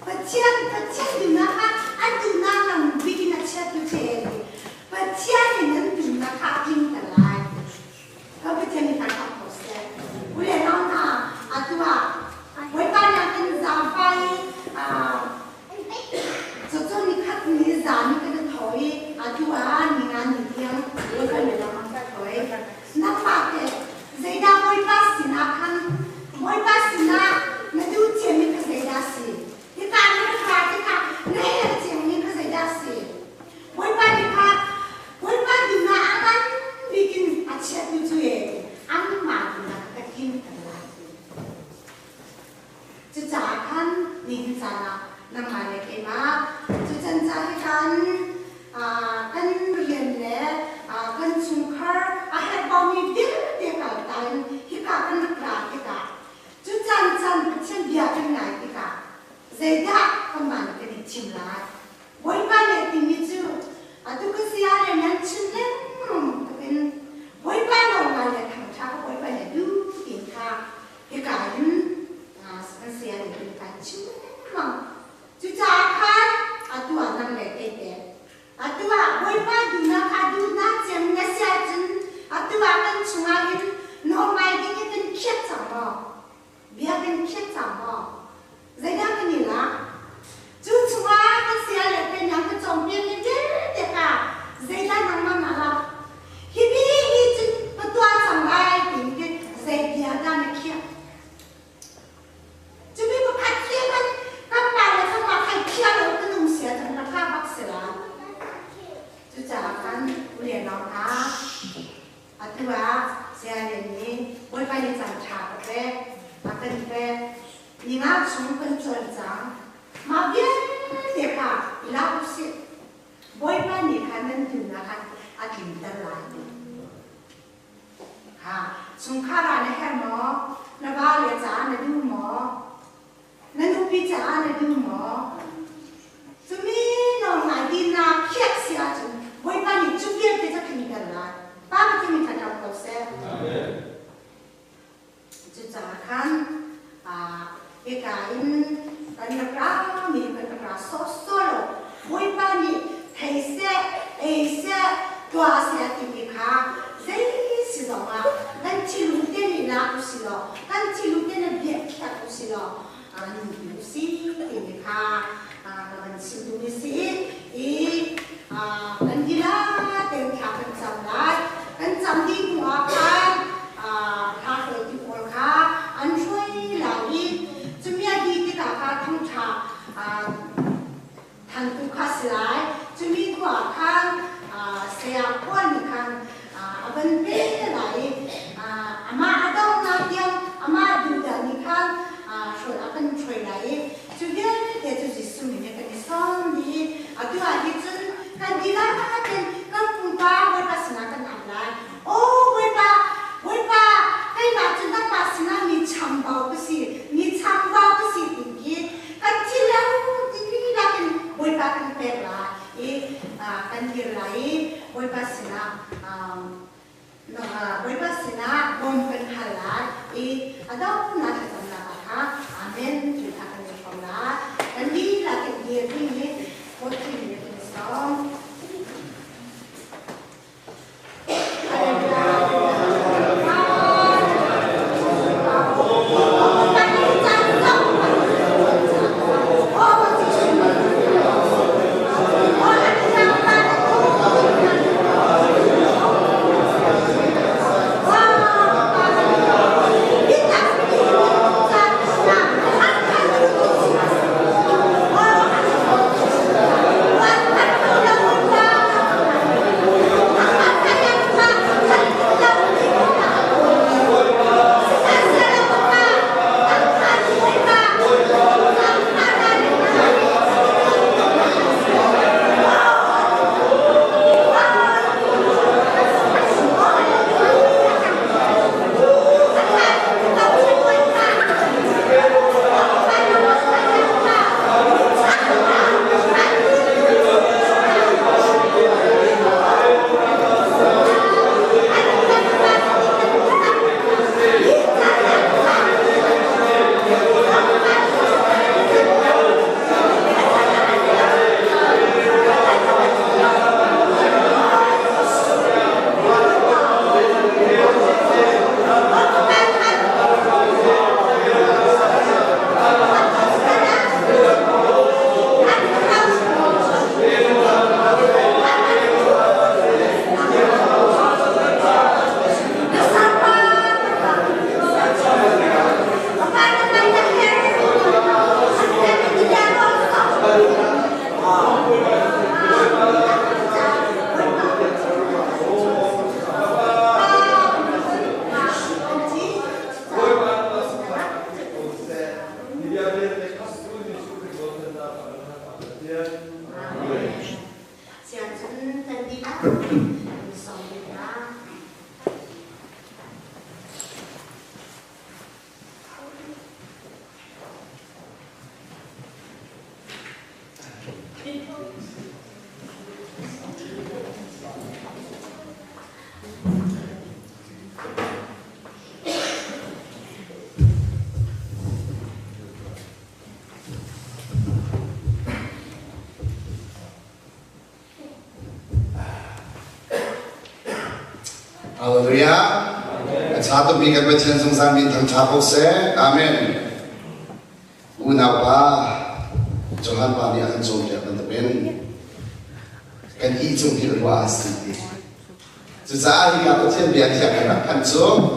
Pathian Pathian duhnak kha an duhnak lam bik in a chiatu cu e ti. Pathian in an duhnak kha a tlingter lai. Ka Pathian nih kan hlam ko seh. U le nau hna, atu ah Bawipa nih a kan zaangfah i cucu nikhat ni zan i kan i tho i atu ah ninga ni tiang Bawipa nih lam a kan hruai. Nangmah teh zeidah Bawipa sinah khan Bawipa sinah na duh ciami kha zeidah a si? Hika na rak ra tikah na herh ciami kha zeidah a si? Bawipa nih kha Bawipa duhnak a ngan bik in a chiatu cu e anmah duhnak kha ka tlinter lai ti. Cucaah khan nihin caan ah nangmah le keimah cu can ca hi khan kan rian le kan chungkhar a herhbaumi vialte kalta in hika kan rak ra tikah cu caan caan Pathian bia kan ngai tikah zeidah kan mah nih kan i thim lai? Bawipa nih a timi cu atu ka saya le nan chim lengmang tukin Bawipa nawl ngai le thangṭha ka Bawipa nih duh tiin kha hika in kan saya nih kan kan chim lengmang. Cucaah khan atu ah nang le kei te atu ah Bawipa duhnak kha duhnak cem na si ahcun atu ah kan chungah hin nawl ngai ding hi kan khiat cang maw? Bia kan khiat cang maw? Zeidah kan i lak? Cu chungah kan saya le penang ka cawnpiakmi vialte kha zeidah nangmah na lak? Hi bi hi cun ka tuah cang lai timi khi zei bia dah na khiah? Cumi pakhat khi kan kanmah le kanmah khan khiah lo kan um sia cun rak hlah bak si la. Cucaah khan u le nau hna, Atu ah saya nih Bawipa nih caan ṭha ka pek, a kan pek. Ninga chung kan cawn cang. Mah vialte kha i lak u sih. Bawipa nih khan nan duhnak kha a tlinter lai ti. Ha, chungkhar ah na herh maw? Na vale caah na duh maw? Na nupi caah na duh maw? Cumi nawl ngai ti naa khiak si ahcun Bawipa nih cu vialte cu a tlinter lai. Pa Pathian nih thlacam ko seh. Amen. Cucaah khan hika in kan rak ra mi kan rak ra sawhsawh lo. Bawipa nih thei seh, ei seh, tuah seh timi kha zei si zongah kan thinlung te nih lak usih law, kan thinlung te nih biakhiak usih law nunpi usih timi kha ka van chim duhmi si i kan lila tein thla kan cam lai. Kan cam dih hnu ah khan hla hruaitu pawl kha an hruai lai i cumi a dih tikah kha thangṭha Thangtu kha si lai. Cumi hnu ah khan saya Paul nih khan a van pe lai i amah a donghnak tiang amah duhdah nih khan hruai a kan hruai lai i cu vialte cu Jesuh min in kan i sawm dih i atu ah hi cun kan dihlak in kan pupa Bawipa sinah kan ap lai. Aw Bawipa, Bawipa, keimah cu nangmah sinah mi chambau ka si, mi chambau ka si ti khi kan thil dihlak in Bawipa kan pek lai i kan dir lai i Bawipa sinah Bawipa sinah bawm kan hal lai i a donghnak thlacamnak ah kha Amen ti kha kan. vialte khamhtu Jesuh Khrih bawmchannak thawngin kan Pathian. Amen. Siangcun kan dihlak kan sawm hna. Hallelujah. A ṭha tukmi kan Pathian zungzal min thangṭha ko seh. Amen. Unaupa Johan pa nih a kan cawnpiak bantukin kan ih cung hi ruah a si ti. Cucaah hika Pathian bia thiang kan rak phanh cu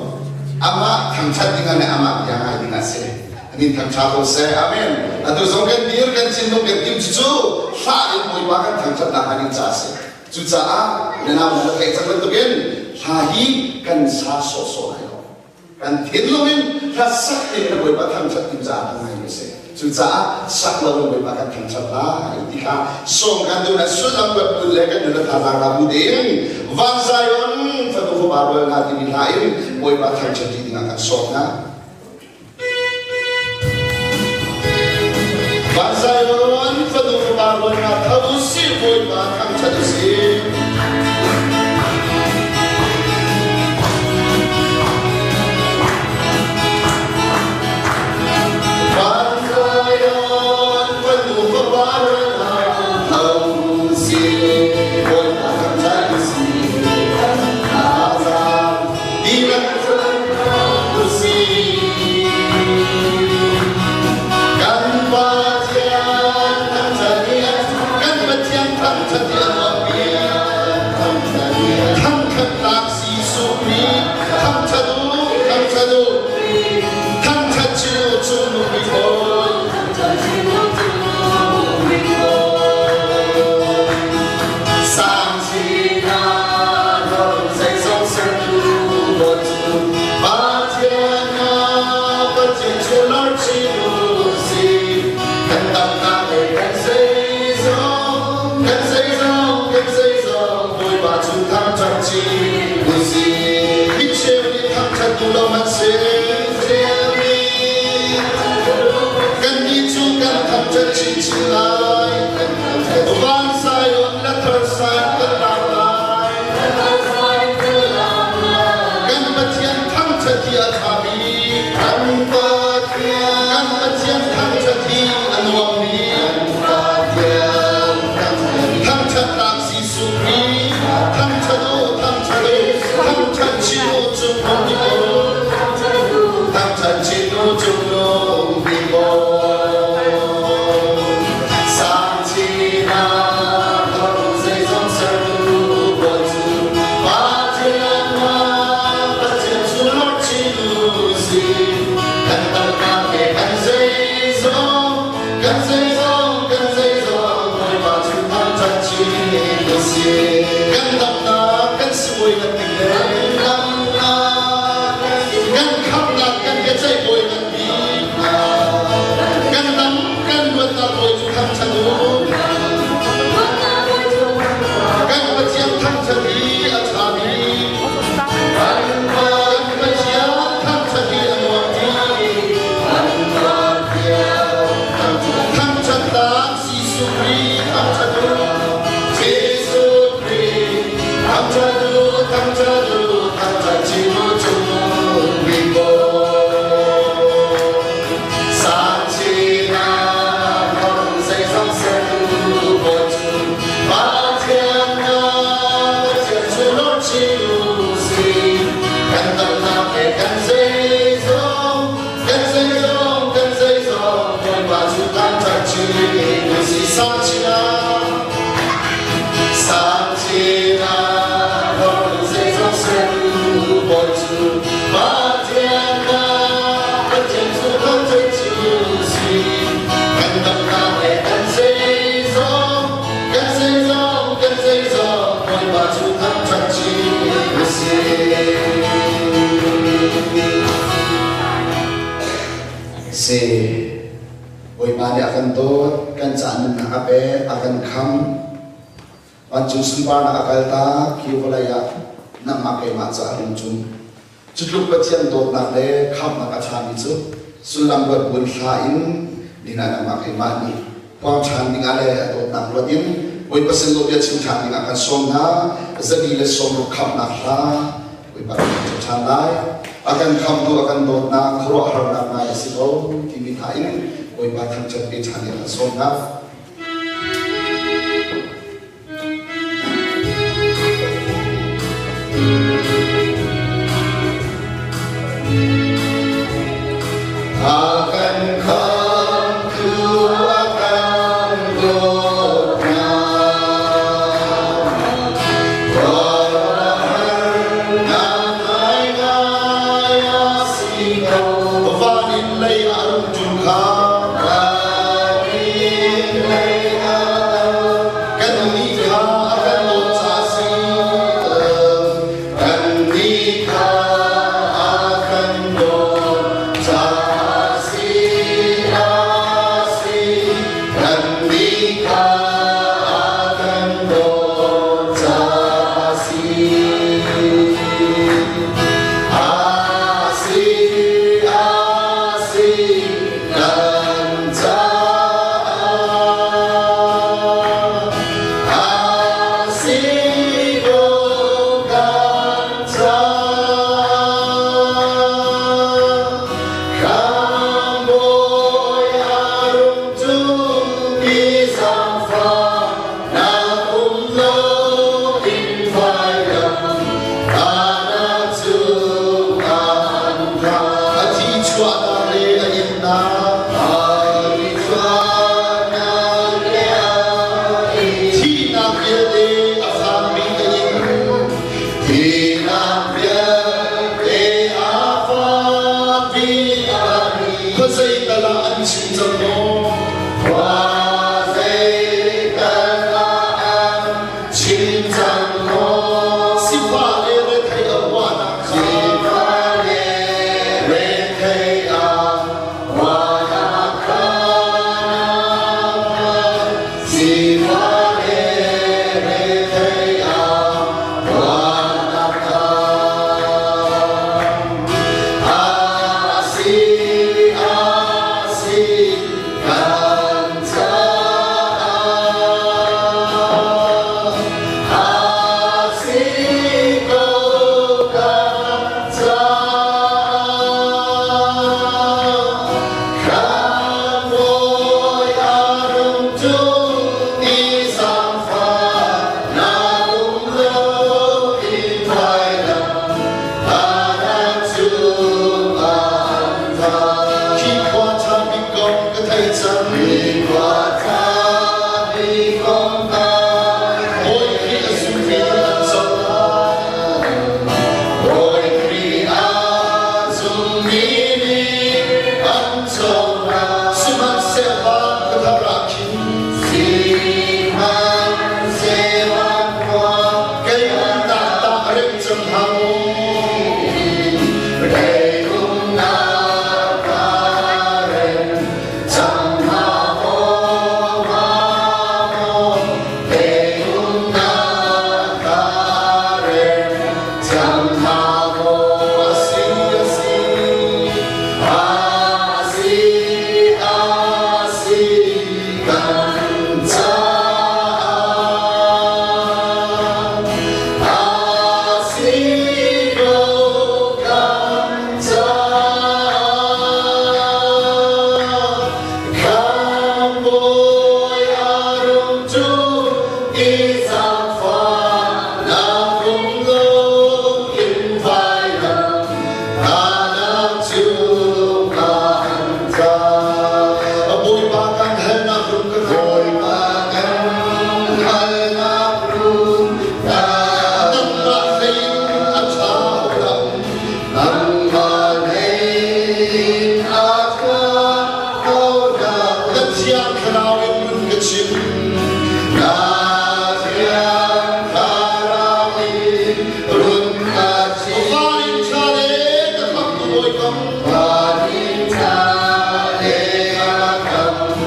amah thangṭhat ding ah le amah bia ngai ding ah si. Amin thangṭha ko seh. Amen. Atu zong kan dir kan thinlung kan tim cucu hla in Bawipa kan thangṭhatnak hnga ding caah a si. Cucaah na nau na theih cang bantukin hla hi kan sa sawhsawh lai lo. Kan thinlung in hlasak in na Bawipa thangṭhat ding caah kan ngai a si. Cucaah sak lo in Bawipa kan thangṭhat lai ti kha sawm kan duh na sullam kan put le kan nun a thazaang la bu ding Van Zion fanu fapa rual hna timi hla in Bawipa thangṭhat ti dingah kan sawm hna. Van Zion fanu fapa rual hna tho usih Bawipa thangṭhat usih. Van Zion fanu fapa rual hna tho usih Bawipa thangṭhat usih. Thazaang dihlak usih. Kan Pathian thangṭhat i kan Pathian thangṭhat i a tuahpiak thangṭhatnak Jesuh Khrih thangṭhat u thangṭhat u thangṭhat chin u cungnung bik hawi. Sang sinak zeizong sertu Bawi cu Pathian ah Pathian cu lor chin u sih. Kan damnak le kan zeizong, kan zeizong, kan zeizong Bawipa cu thangṭhat chin u sih. Micheu nih thangṭhat duh lo hmanhseh, kannih cu kan thangṭhat chinchin lai. Van Zion le thar Zion kan lak lai. Kan Pathian thangṭhat hi a ṭha bik. Kan Pathian, kan Pathian thangṭhat hi a nuam bik. Thangṭhatnak Jesuh Khrih, thangṭhat u, thangṭhat u, thangṭhat chin u, cungnung bik u. Thangṭhat chin u, cungnung bik u. Sang chinah zeizong sertu Bawi cu Pathian ah Pathian cu lawmh chin u sih. Kan tangka he kan zeizong, kan zeizong, kan zeizong Bawipa cu thangṭhat chin u sih. Kan damnak kan sibawi kan ting le damnak kan khamnak kan biaceih bawi kan bik hna. Kan dam kan luatnak bawi cu thangṭhat u. Kan Pathian thangṭhat hi a ṭha bik. Kan Pathian thangṭhat hi a nuam bik. Thangṭhatnak Jesuh Khrih thangṭhat u. Jesuh Khrih thangṭhat u, thangṭhat u, thangṭhat chin u cung bik Bawi. Sangchinak zeizong sertu Bawi cu Pathian Pathian cu lawm chin u sih. Kan damnak le kan zeizong, kan zeizong, kan zeizong, Bawipa cu thangṭhat chin u sih. Sangchinak, Sangchinak zeizong sertu Bawi cu Pathian Pathian cu thangṭhat chin u sih. Kan damnak le kan zeizong, kan zeizong, kan zeizong, Bawipa cu thangṭhat chin u sih. Si. Bawipa nih a kan dawt, kan caah nunnak a pek, a kan kham. Vancung sunparnak a kaltak, hi vawlei ah nangmah keimah caah rung cung. Cutluk Pathian dawtnak le khamhnak a ṭhami cu sullam ruat buin hla in dingah nangmah keimah nih phuang ṭhan dingah le a dawtnak ruat in Bawipa sin dawtbia chim ṭhan dingah kan sawm hna. 160 khamhnak hla Bawipa kan chim ṭhan lai. A kan khamhtu a kan dawtnak khuaruahharnak ngai a si ko timi hna in Bawipa thangṭhat ve ṭhan dingah kan sawm hna. A kan khamtu a kan dawtnak Khuaruahharnak ngaingai a si ko. Van in lei ah rung ṭum kha Kannih kha a kan dawt caah si. Kannih kha a kan dawt caah si. A si. Kannih kha a kan dawt caah si. A si, a si, kan caah a si ko kan caah Khamhbawi a rung ṭum i zaangfah nak um lo in vailam Kana cu an ra. A thi chuahnak le a innak, thihnak vialte a fakmi a in. Thihnak vialte a fakmi a in. Khuazei tal ah an chim cang maw? Khuazei tal ah an chim cang maw? Sifah le retheih a huahnak kha. Sifah le retheih a huahnak kha. Sifah le retheih a huahnak kha. A si, a si, kan caah a si ko kan caah Khamhbawi a rung ṭum i zaangfah nak um lo in vailam Kana cu an va. Khi khua ṭha bik kong ka thei cang. Khi khua ṭha bik kong ka Bawi Khrih a zummi an co. Bawi Khrih a zummi nih an co. Sihmanhsehlaw ka thar ah khin Sihmanhsehlaw khua kei umnak tah rem cang hlah maw? Kei umnak tah rem cang hlah maw, hlah maw? Kei umnak tah rem cang hlah maw? A si, a si, a si, a si, kan caah a si ko kan caah Khamhbawi a rung ṭum i zaangfahnak um lo in vailam Kanak cu kan ca. Bawipa kan halnak run ka Bawipa kan halnak run ka Nangmah hlei in a ṭha lam Nangmah hlei in a ṭha Na thiang thlarau in run ka chim Na thiang thlarau in run ka chim Varin ṭha le ka khamtu Bawi kam Varin ṭha le ka khamtu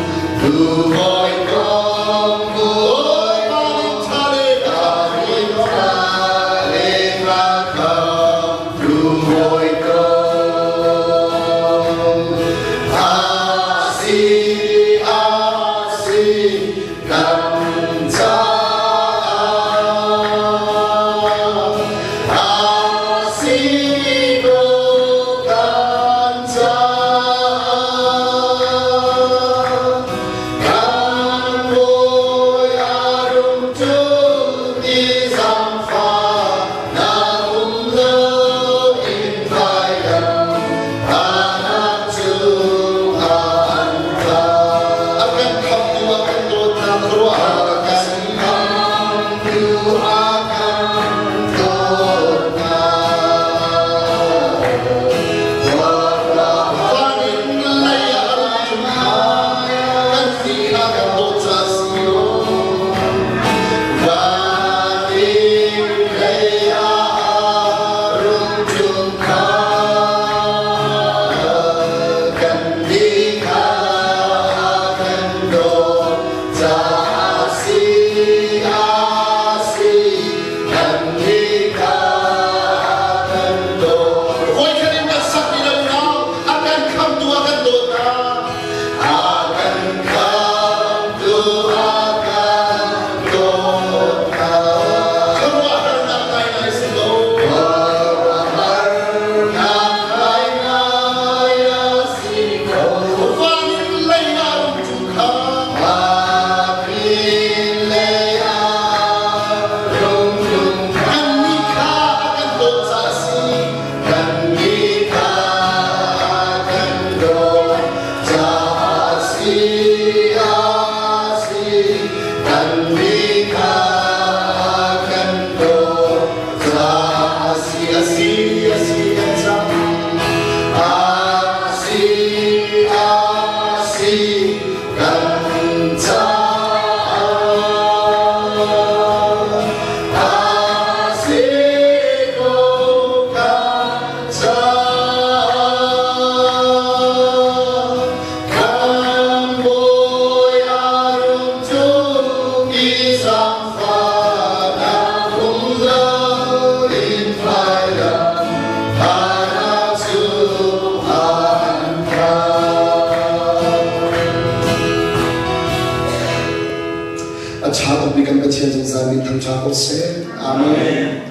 A ṭha tukmi kan Pathian zungzal min thangṭha ko seh. Amen.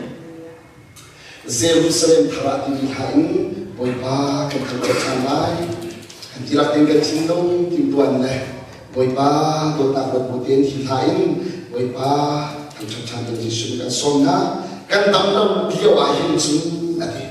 Jerusalem thar ah timi hla in Bawipa kan thangṭhat ṭhan lai. Kan tilak tein kan thinlung timtuan le Bawipa dawtnak ruat bu tein hi hla in Bawipa thangṭhat ṭhan ding Jesuh nih kan sawm hna. Kan dam lo lio ah hin cun a ti.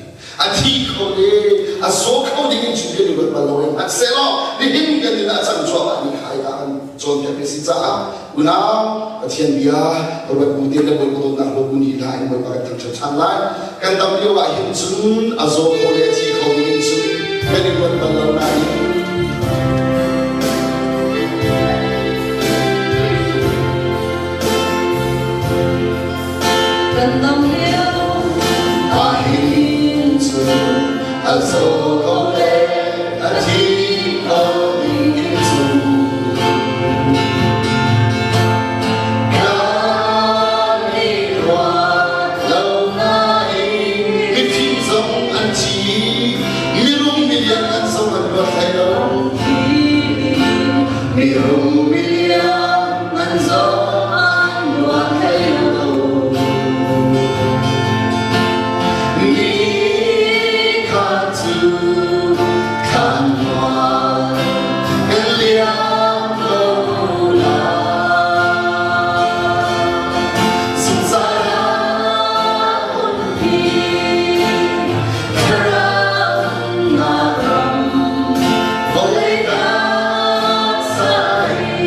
A thi kho le a zaw kho ding in cun kan i ruat bal lo i hmanhsehlaw nihin kan in a cang cuahmah mi kha dah kan cawnpiak a si caah unau Pathian bia ruat bu te le Bawipa dawtnak ruat bu ni hna in Bawipa kan thangṭhat ṭhan lai. Kan dam lio ah hin cun a zaw kho le a thi kho ding in cun kan i ruat bal lo nain Kan dam lio ahhin cun a zaw ko le a thi ko ding in cun kan i ruat lo nain mifim zong an thi mirum milian an zong an ruat hlei lo mirum milian an zong an ruat hlei lo. Ni kha cu khan mual kan liam ko lai. Zungzal Umpi thlaraunak ram vawlei taksa hi.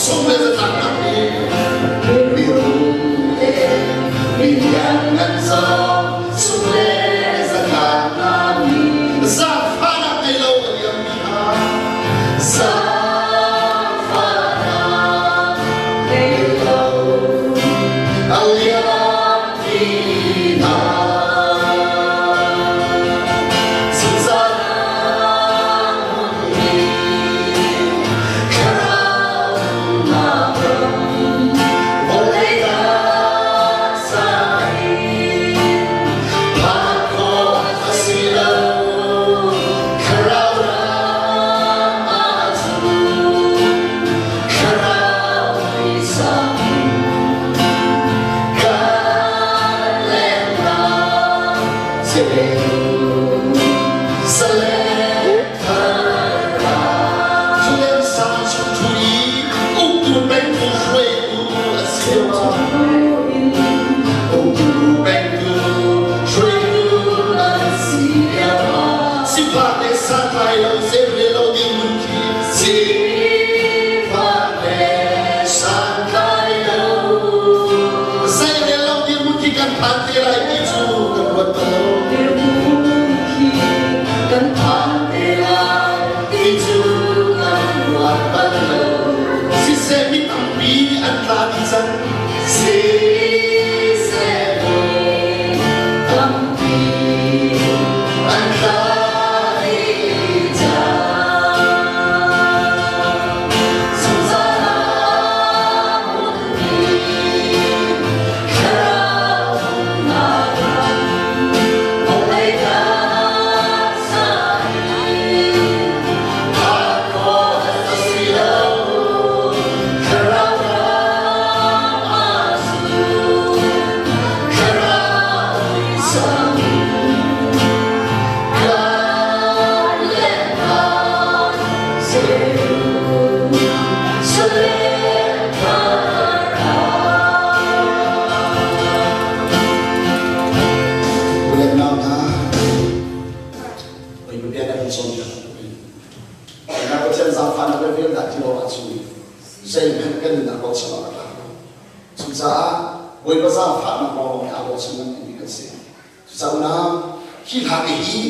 Sung le zatlaknak mi mirum le mi lianngan zong sung le zatlaknak mi zaangfahnak ngei lo a liammi hna zaangfahnak ngei lo a liammi hna zungzal hmun Kan phan te lai ti cu kan ruat bal lo. Kan phan te lai ti cu kan ruat bal lo. Siseh mi tampi an tla dih cang. Siseh mi tampi an tla dih cang. Zungzal ah hmunmi thlarau umnak ram vawlei taksa in phak khawh a si lo. Thlarau ram ah cun thlarau sang kan lennak Jerusalem thar ah. U le nau hna, Bawipa bia kan cawnpiak bantukin na Pathian zaangfahnak le vel dah ti lo ahcun zeihmanh kan nunnak bochan awk a tlak lo. Cucaah Bawipa zaangfahnak lawnglawng hi aa bochan lengmangmi kan si. Cucaah unau, hi hla te hi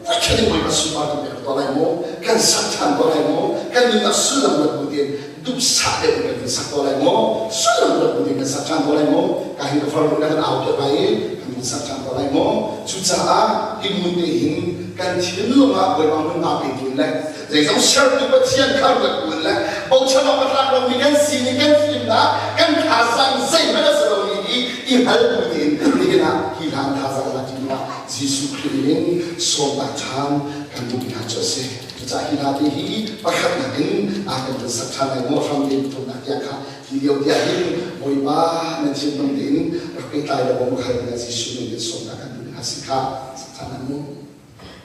voikhat in Bawipa sunpar kan pek tuah lai maw? Kan sak ṭhan tuah lai maw? Kan nunnak sullam ruat bu tein duhsah deuh in kan vun sak tuah lai maw? Sullam ruat bu tein kan sak ṭhan tuah lai maw? Ka hin ka farnu na kan au piak lai i kan vun sak ṭhan tuah lai maw? Cucaah hi hmun te hin kan thinlung ah Bawipa hmunhma petu in le zeizong sertu Pathian kha ruat bu in le bochan awk a tlak lomi kan sining kan fimnak kan thazaang zeihmanh a si lomi hi i hngal bu tein nihin ah hi hlan thazaang lak ding ah Jesuh Khrih in sawmnak ṭhan kan duh hna cu a si. Cucaah hi hla te hi pakhatnak in a kan vun sak ṭhan lai maw hram tein pathumnak tiang kha hi lio tiah hin Bawipa nan thinlung tein rak pehtlai lo maw khal dingah Jesuh min in sawmnak kan duh hna si kha sak ṭhan lai mu.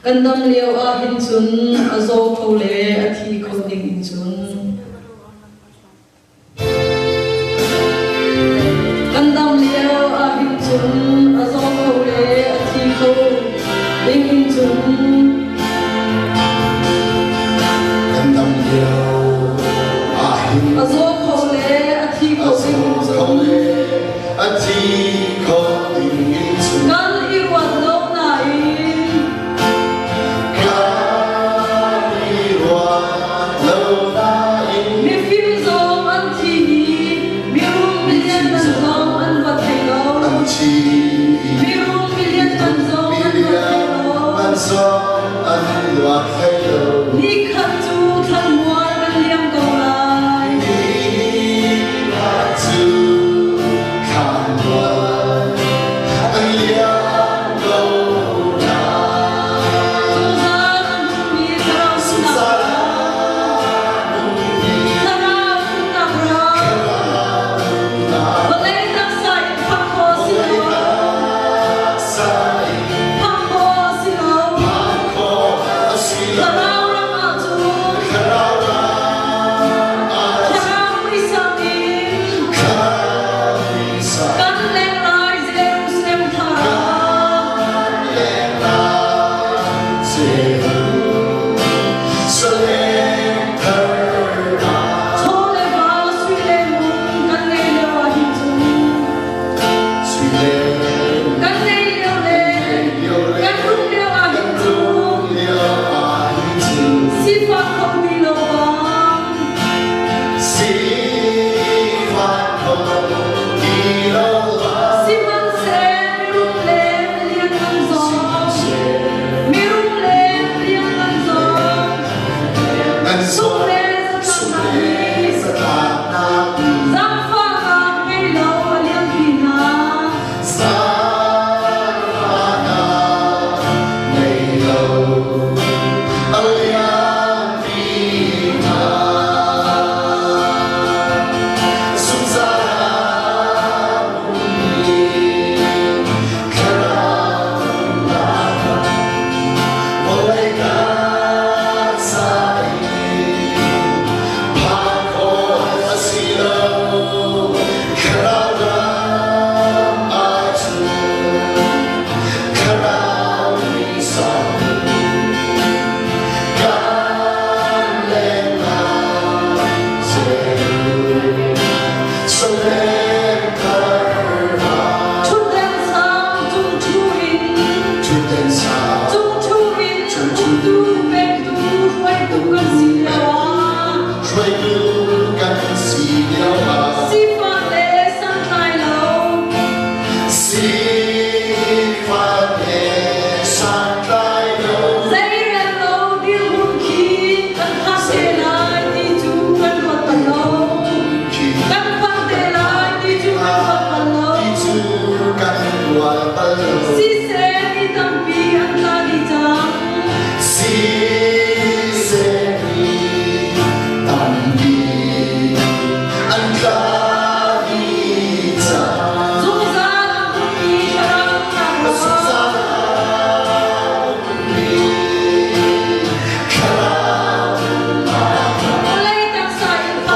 Kan dam lio ah hin cun a zaw kho le a thi kho ding in cun Kan dam lio ahhin cun a zaw kho le a thi kho ding in cun Kan dam lio ahhin a zaw kho le a thi a kho ding zaw in kho cun le a thi kho ding in cun kan i ruat lo nain kan i ruat lo nain Mifim zong an thi i mirum milian man zong an va thei lo. An thi Mirum milian man zong an va thei lo. Man zong an luat hlei lo. Nikhat cu thlanmual kan liam ko lai. Nikhat cu thlanmual kan liam ko lai. Zungzal an hmumi thlarau Zungzal Thlarau nunnak ram. Vawlei taksa in phak khawh si lo.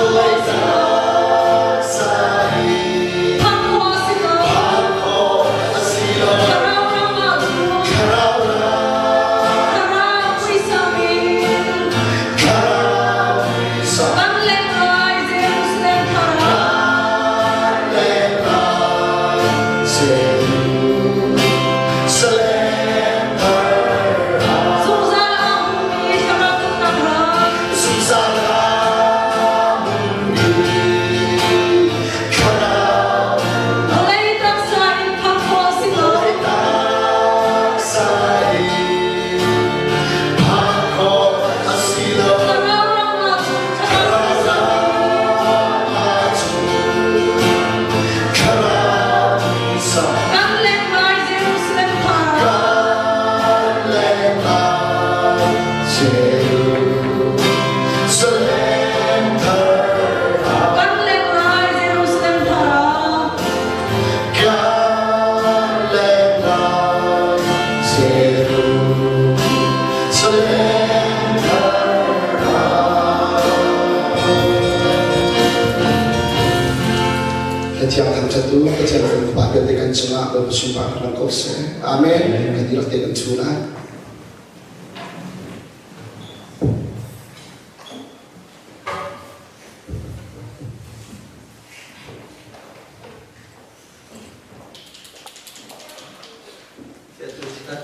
Vawlei taksa hi Phak khawh a si lo. Phak khawh a si lo. Thlarau ram ah cun. Thlarau ram. Thlarau muisam in. Thlarau muisam. Kan leng lai Jerusalem thar ah. Kan leng lai Jerusalem thar ah. Zungzal aa hmumi thlarau nunnak ram. Zungzal aa hmumi thlarau. Vawlei taksa in phak khawh a si lo. Vawlei taksa in phak khawh a si lo. Thlarau ram ah cun thlarau muisam in. Thlarau ram ah cun thlarau muisam. Kan leng lai Jerusalem thar ah. Kan leng lai Jerusalem thar ah. Kan leng lai Jerusalem thar ah. Kan leng lai Jerusalem thar ah. Pathian thangṭhattu Pathian fapa vialte kan cungah Bawipa sunparnak lang ko seh. Amen. Kan dihlak te kan chu lai.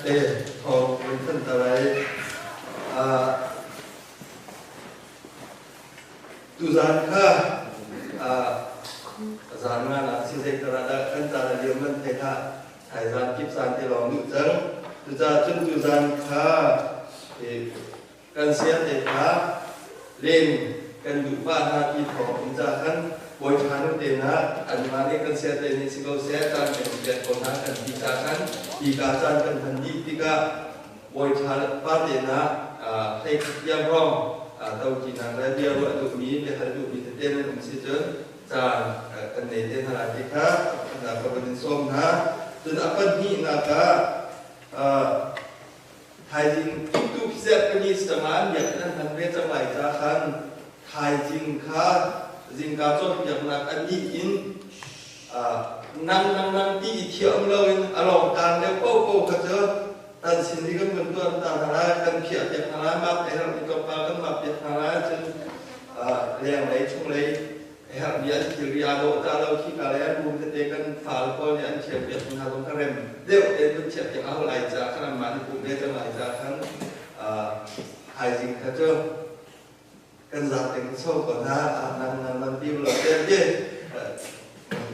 Te thawng in than ta lai. Tuzaan kha zaan ngan ah siseh tara dah kan caan a liam man thei hlah. Thaizaan kip zaan te lawng duh cang. Cucaah cun tuzaan kha kan sia te kha len kan duh pah hna ti thawng in ca khan bawi ṭha nu te hna anmah nih kan sia te nih si ko seh caan kan piak ko hna kan ti ca khan hi ka caan kan hman dih tikah bawi ṭha pa te hna hlei khat tiang hrawng toṭinak le bia ruah duhmi biahal duhmi tete nan um si cun caan kan nei te hna lai ti kha ka van in sawm hna. Cun a pahnihnak ah thaizing tu Japanese cangah biak an hman ve cang lai ca khan thaizing kha zingka cawnpiaknak a nih in nang nang nang ti i thiam loin a lawng taan deuh paohpaoh kha cu tan sin i kan vun tuan ta hna lai, kan phiah piak hna lai, map ei ram i tlawmpal kan map piak hna lai. Cun lenglei chunglei herhmi an thilri aa dawh ta lo khi ka le an room tete kan fale pawl nih an thiam piak hna zong kha rem deuh tein vun thiam piak a lai ca khan anmah nih pum ve cang lai ca khan thaizing kha cu kan zaate kan so ko hna nang nang nan ti lo te ti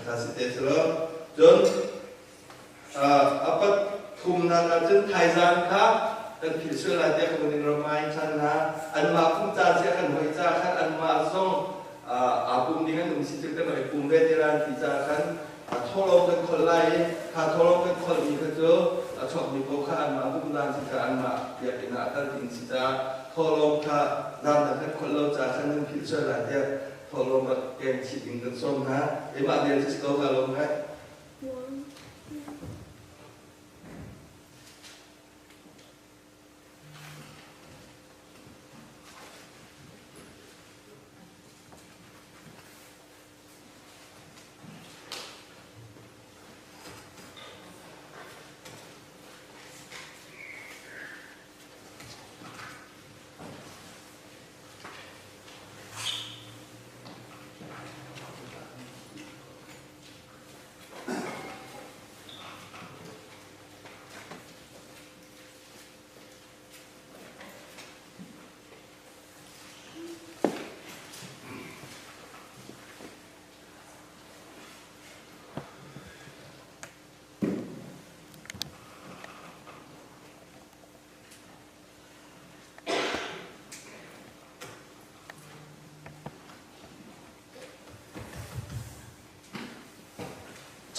ta si te selo. Cun a pat thumnak ah cun thaizang kha kan philh sual lai tiah kan in ramai ṭhan hna. Anmah pum ca cia kan hoi ca khan anmah zong aa pum ding an um si cu kan rak i pum ve te lai ti ca khan thawlawm kan kholh lai i kha thawlawm kan kholhmi kha cu a chuakmi paoh kha anmah pum dan si ca anmah biakinn ah kal ding si ca thawlawm kha zan dang kan kholh lo ca khan nan philh sual lai tiah thawlawm rak keng chih ding kan sawm hna. Keimah vial cu si ko ka lawm ngai.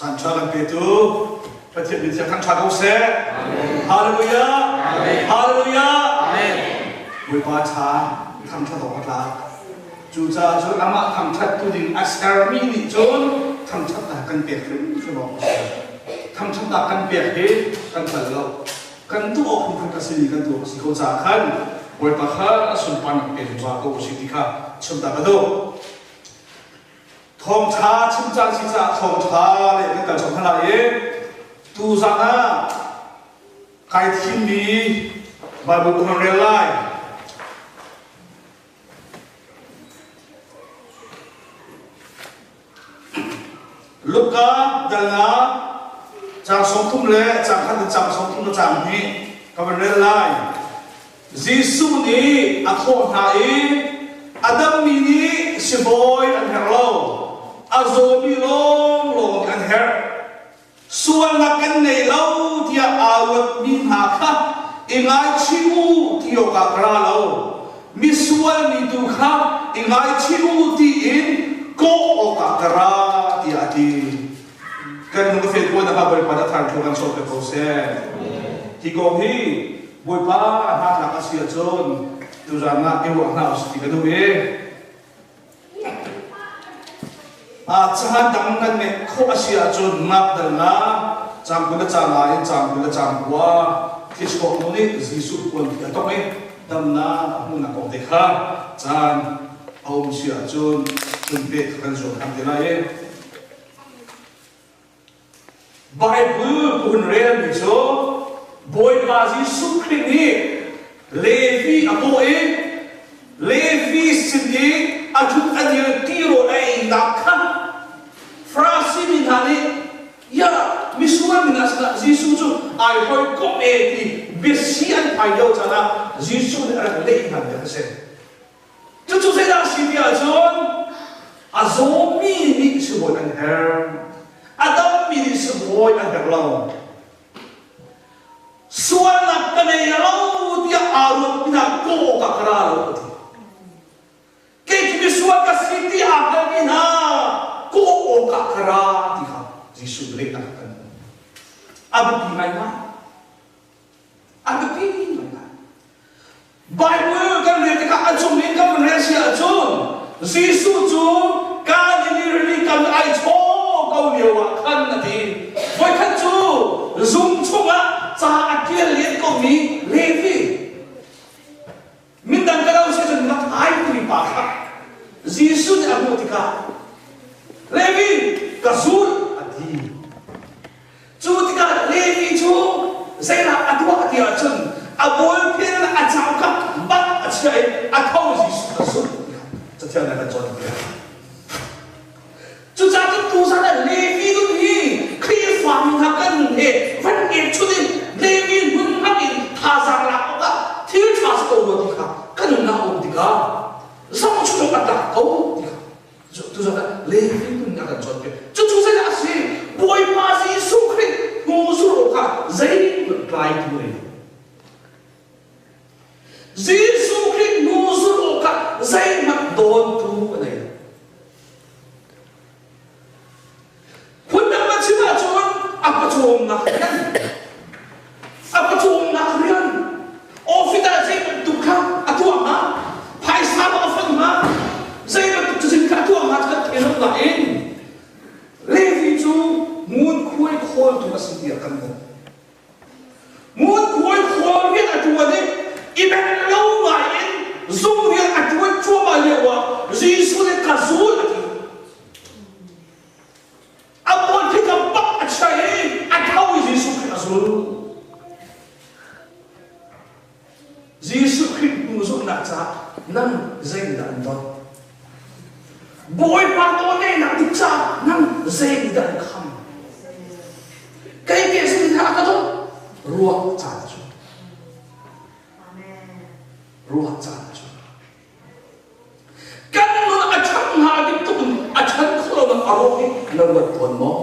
Caan ṭha kan petu Pathian min siang thangṭha ko seh. Hallelujah. Hallelujah. Bawipa ṭha thangṭhat awk a tlak. Cucaah cun amah thangṭhattu ding a sermi nih cun thangṭhatnak kan pek hrimhrim awk a si. Thangṭhatnak kan pek hi kan hngal lo. Kan tuah awk hrim kan si kan tuah si ko caah khan Bawipa kha a sunparnak pe zungzal ko u sih ti kha chimtak ka duh. Thawngṭha chim caan si caah thawngṭha le kan kal chom hna lai i tuzan ah kai thimmi Bible ka rel lai. Luka dal nga caang 30 le caang khat in caang 30 le caang hnih ka van rel lai. Jesuh nih a thawh hna i a dammi nih sibawi an herh lo, a zawmi lawnglawng nih an herh. Sualnak kan ngei lo tiah aa ruatmi hna kha i ngaichih u ti awkah ka ra lo. Misual mi tu kha i ngaichih u tiin kawh awkah ka ra tiah a ti. Kan lung a fel kuan ah Bawipa nih a thar thu kan sawm ko seh. Hi kong hi Bawipa a hnatlak a si ahcun tuzaan ah i ruah hna usih ti ka duh i cahan dang kan ngeih khawh a si ahcun ngakdalnak caang 20 le caang nga in caang 20 le caang 9 thichuak nu nih Jesuh puan a tongh i damnak a hmuhnak kong te kha caan a um si ahcun hun pek kha kan zuam ṭhan te lai i Bible ka hun relmi cu Bawipa Jesuh Khrih nih Levi a kawh i Levi sin i a ṭhut a dir tirawl a einak kha Farasi mi hna nih ya misual mi hna sinah Jesuh cu ai hawikomh e ti biasi an phai lio caan ah Jesuh nih a rak leh hna bia a si. Cucu zeidah a si ti ahcun a zawmi nih sibawi an herh. A dammi nih sibawi an herh lo. Sualnak ka nei lo tiah aa ruatmi hna kaw ka ka ra lo a ti. Kei cu misual ka si ti aa hngalmi hna kaw awkah ka ra ti kha Jesuh lehnak kan hmuh. A biapi ngaingai. A biapi ngaingai. Bible kan rel tikah a cung in kan rel si ahcun Jesuh cu Galilee rili kam ai chaw ko lio ah khan a ti. Voikhat cu zung chungah ca a ṭial len komi Levi mindang ka lo si cun Matthai timi pa kha Jesuh nih a hmuh tikah Levi ka zul a ti. Cu tikah Levi cu zeidah a tuah ti ahcun a bawlpil a cauk kha bat a chiah i a tho Jesuh a zumh cathiang nih a kan cawnpiak. Cucaah cun tuzan ah Levi nun hi Khrihfa mi hna kan nun he van epchun in Levi nun hmang in thazaang lak awkah thil ṭha si ko rua ti kha kan nunnak a um tikah zohchun awk a tlak ko ti kha Tuzan ah Levi nun a kan cawnpiak. Cucu zeidah a si? Bawipa Jesuh Khrih hnu zulh awkah zeihmanh tlaitu nei lo. Jesuh Khrih hnu zulh awkah zeihmanh dawntu a nei lo. Phundang na chim ahcun a pawcawmnak rian, a pawcawmnak rian, office ah zei bantuk kha a tuah hnga, phaisa maw a fon hnga, zei bantuk cazin kha a tuah hnga kan thei lo nain Levi cu ngunkhuai khawltu a si tiah kan hmuh. Ngunkhuai khawl rian a ṭuan i i meng lo ngai in zung rian a ṭuan cuahmah lio ah Jesuh nih ka zul a ti. A bawi ka bak a chia i a tho i Jesuh Khrih a zul. Jesuh Khrih hnu zulhnak caah nang zeidah an don? Bawipa nawlngeihnak dik caah nang zeidah an kham? Kei ke sin hna ka dawt ruah caan cu. Ruah caan cu. Kan nun a ṭhat hnga ding tuk in a ṭhan khawh lonak a ruang hi na ruat tawn maw?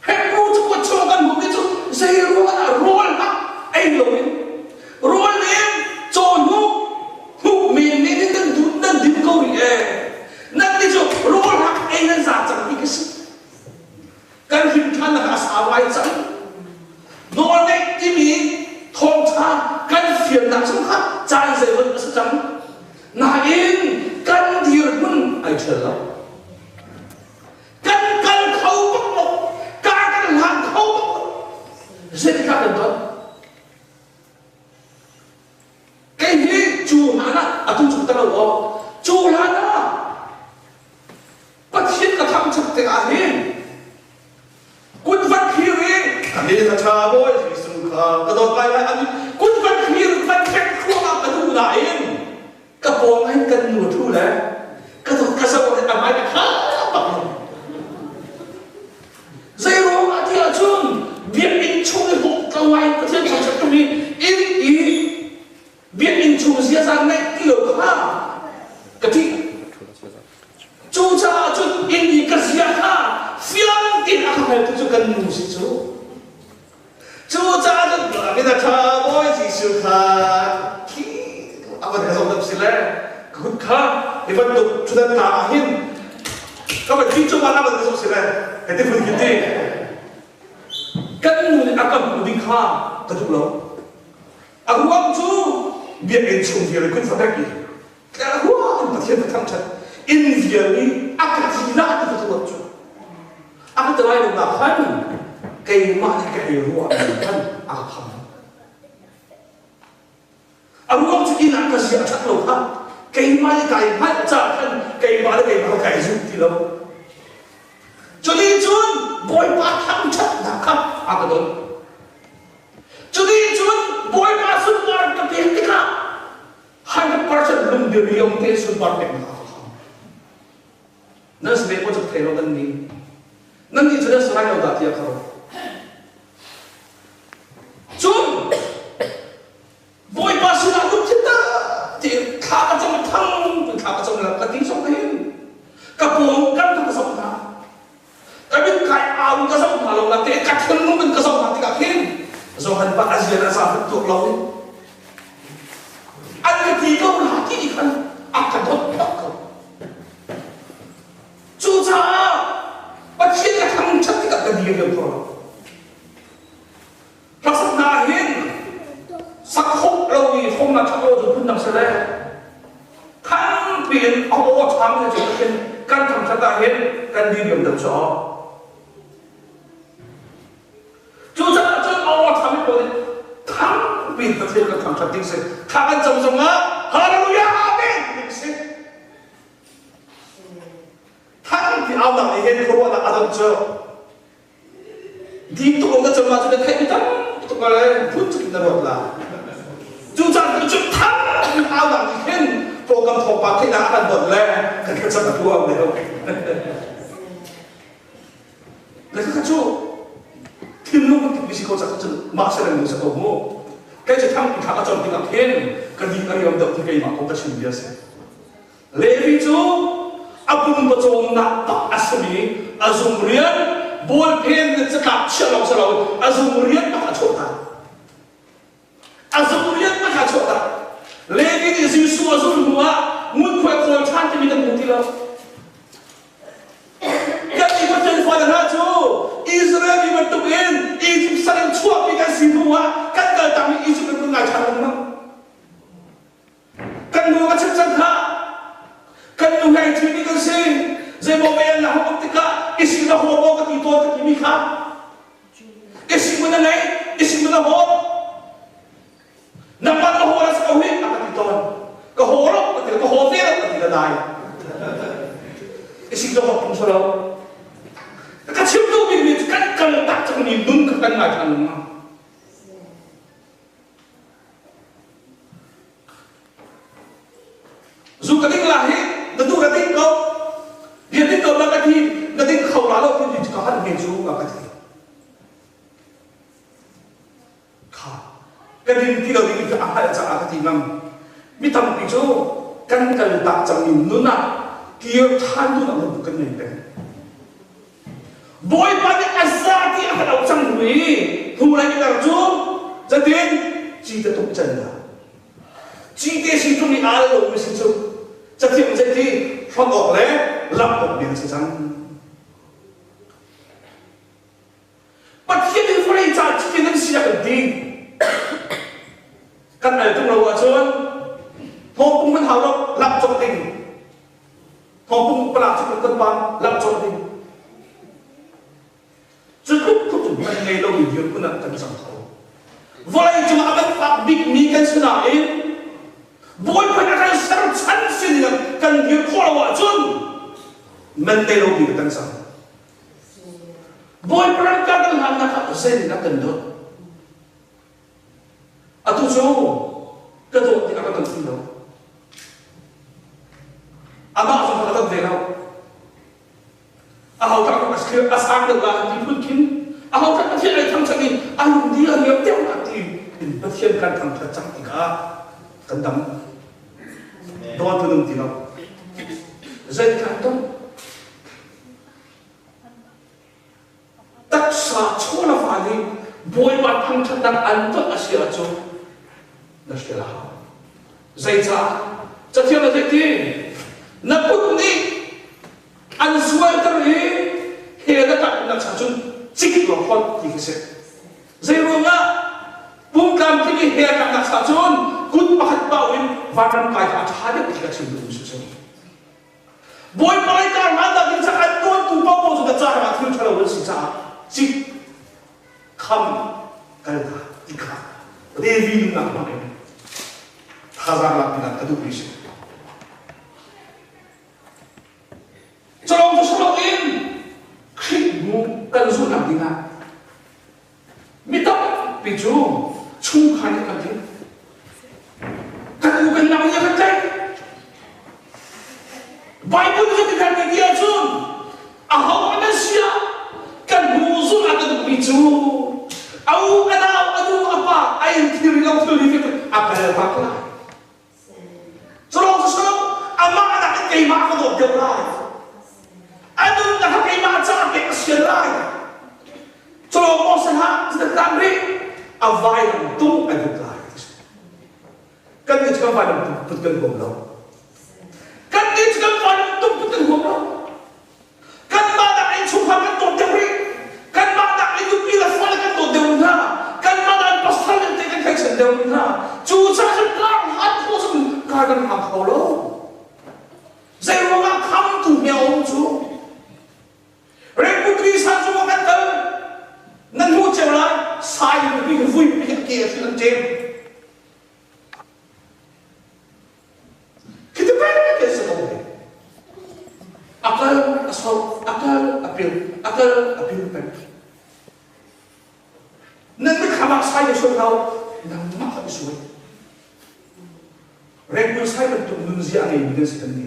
Hebrew cakuat chung kan hmuhmi cu zei ruang ah rawl hmanh ei loin rawl nih cawhnuk hnuk men men in nan dun nan din ko rih ee. Nan nih cu rawl hak ei nan za cang ti ka si. Kan hrim ṭhan nak a sau ngai cang. Nawlngeih timi thawngṭha kan fiannak chung kha caan zeimawt a si cang. Nain kan dirhmun ai ṭhial lo. Kan kal kho bak lo. Kar kan hlang kho bak lo. Zeitikah kan ton? Kei hi cu hlan ah atu cu ka lo aw. Cu hlan ah Pathian ka thangṭhat tikah hin kut van thlir i ka min a ṭha bawi Jesuh kha ka dawt lai lai an kut van thlir van hrek thluahmah ka duh nain ka pawng hin kan nu ṭhu le ka dawt ka zoh a hmai ka kha bak lo. Zei ruangah ti ahcun biakinn chung i hung tlo ngai Pathian thangṭhat ṭung i inn i biakinn chung ziaza ngeih ti lo kha ka ṭih. Cucaah cun inn i ka zia kha fiang tein a ka hngaltu cu kan nu si cu. Cucaah cun min a ṭha Bawi Jesuh kha khi a van ka zoh deuh si le ka kut kha hi bantuk ṭhutdan tlang ah hin ka van ti cungah a van ka zoh si le ka ti phun khin ti. Kan nu nih a ka hmuh ding kha ka duh lo. A ruang cu biakinn chung vial kun fatek i ruang Pathian ka thangṭhat inn vial i a ka thi lah ti ka ruat cu a ka ti lai lo nak khan keimah nih ka ei ruah mi khan a ka kham. A ruang cu inn ah ka zia a ṭhat lo kha keimah nih kai hngalh caah khan keimah le keimah kai zum ti lo. Cu nih cun Bawipa thangṭhatnak kha a ka don. Cu nih cun Bawipa sunpar ka pek tikah 100% lungdiriam te sunpar peknak a ka kham. Nan si ve ko cak thei lo nan nih. Nan nih cu nan si lai lo dah tiah ka ruah. Cun Bawipa sinah lungthin tak tein thla ka cam thang thla ka cam la ka ti zong hin ka pawng kan ka zoh hna ka mit kai au ka zoh hna lo na te ka thinlung in ka zoh hna tikah khin Johan pa a zian a za tuk lo in an ka ti ko la ti khan a ka dawt bak ko. Cucaah Pathian ka thangṭhat tikah ka dir lio ko. Hlasaknak hin sak khawh lomi fomnak ṭhat lo cu phundang si le thang piin a aw ṭham in cu khin kan thangṭhat ah hin kan diriam deuh cu. Cucaah cun a aw ṭham in pawl nih thang piin Pathian kan thangṭhat ding si. Thla kan cam zongah Hallelujah Amen ding si. Thang ti aunak nih hin khuaruahnak a don cu. Dim tuk na cam ahcun na theih mi tam tuk le phun tuk in na ruat la. Cu caan cu cu thang in au nak nih khin program thawngpang theihnak a kan donh le kan thlacam a tuam deuh. Le kha cu thinlung kan tikmi si ko cak cun mah se reng sa ko mu. Kei cu thang thla ka cam tikah khin ka di ka riam deuh ti keimah ko ka chim bia si. Levi cu a pum pawcawmnak tak a simi a zung rian bawlpen le catlap chiah lawng si loin a zung rian tak a chuahter. A zung rian tak a chuahter. Levi nih Jesuh a zulh hnuah ngunkhuai khawl ṭhan timi kan hmu ti lo. Kan nih Pathian fale hna cu Israel mi bantukin Egypt sal in chuahmi kan si hnuah kan kaltakmi Egypt in kan ngai ṭhan lengmang. Kan nu ka chim cang khah. Kan nu hei ṭhimi kan si. Zeimaw mei an la hong tikah isi na haw maw ka ti tawn ka timi kha. Isi mun a ngei, isi mun a haw. Nangmah na haw la sa ko hi a ka ti tawn. Ka haw lo ka ti ka haw ve lo ka ti la dai. Isi ka haw tung lo. Ka chim duh bikmi cu kan kal tak cangmi nun kha kan ngai ṭhan lengmang. Zu ka ding la hi na duh na ding ko bia ding ko la ka thi na ding kho la lo ti ka han nge cu ka ti kha ka ding ti lo ding ka a hngalh caah ka ti ngam mi tampi cu kan kal tak cang mi nun ah kir ṭhan duh nak kan ngei peng. Bawipa nih a za ti a kan auh cang hnu i hnulei i tar cu zatin cite tuk can na cite si tung i aa lo mi si cu cathiang zeiti hram awk le lamh awk bia si cang. Pathian in vawlei ca cite nan si a kan ti. Kan al tung lo ahcun thawngpung man hau lo lak cawk ding. Thawngpung palak cu kan pa lak cawk ding. Cu tluk tluk man ngei lomi dirhmun ah kan cang kho. Vawlei cungah a kan fak bikmi kan si nain Bawipa nih a kan serchan sin in kan Kan dir khawh lo ahcun man te lo mi kan cang. Bawipa ram kan kan hlannak ah zei nih kan dawt? Atu cu ka dawt ti a ka dawt ti lo. Amah zong ka dawt ve lo. Aho tak a sang deuh la ti phun khin aho tak Pathian ai thangṭhat i a lung di a liam deuh la ti in Pathian kan thangṭhat cang tikah kan dam. Dawt tu nung ti lo. Zei kan dam? Taksa chaw la fa nih Bawipa thangṭhatnak an ton a si ahcun na hrial a hau. Zeicah? Cathiang na theih ti? Na kut nih an sualter i he na tak nak cun cik law phot ti khi si. Zeiruangah pum tlamtling i he a tak nak cun kut pakhat pau in vanram kai kha a ṭha deuh ti ka chim duh mi si. Bawipa lei kar hlan dah ding cang an tuantu paohpaoh cu ka caah ah thil ṭhalo an si caah cik kham kal hna ti kha Levi nunnak hmang in thazaang lak dingah ka duhmi si. Calong cu salo in Khrih hnu kan zulhnak dingah mi tampi cu chungkhar nih kan ding. Kan u kan nau nih a kan tlaih. Bible nih kan kan ti ahcun aho an si ah kan hnu zulh ah kan duhmi cu a u a nau a nu a pa a in thil lo thil ri a kal bak lai. Culawng cu silo, amah nakin keimah ka dawt deuh lai. A nunnak kha keimah caah pek a sian lai. Culawng maw si hlah, zetan rih, a vailam tung a dut lai. Kan nih cu kan vailam tung put kan huam lo. Kan nih cu kan vailam tung put kan huam lo. Kanmah nak in chungkhar kan dawt deuh rih. Kanmah nak in nupi le fale kan dawt deuh hna. Kanmah nak in pasal le te kan thlaichan deuh hna. Cu caah cun kar hlan khawh cun kar kan hlang kho lo. Zei ruangah khamtu hme a um cu? Rengputri san cu kan kal. Nan hmuh cio lai. Sai pi vui pi ke a thil an ṭem. Khi pek ke si ko akal a so akal a pil akal a pil peng nan mi khamak sai ne sual hau nangmah kha i suai rengkul sai bantuk nun zia ngei mi nan si kan ni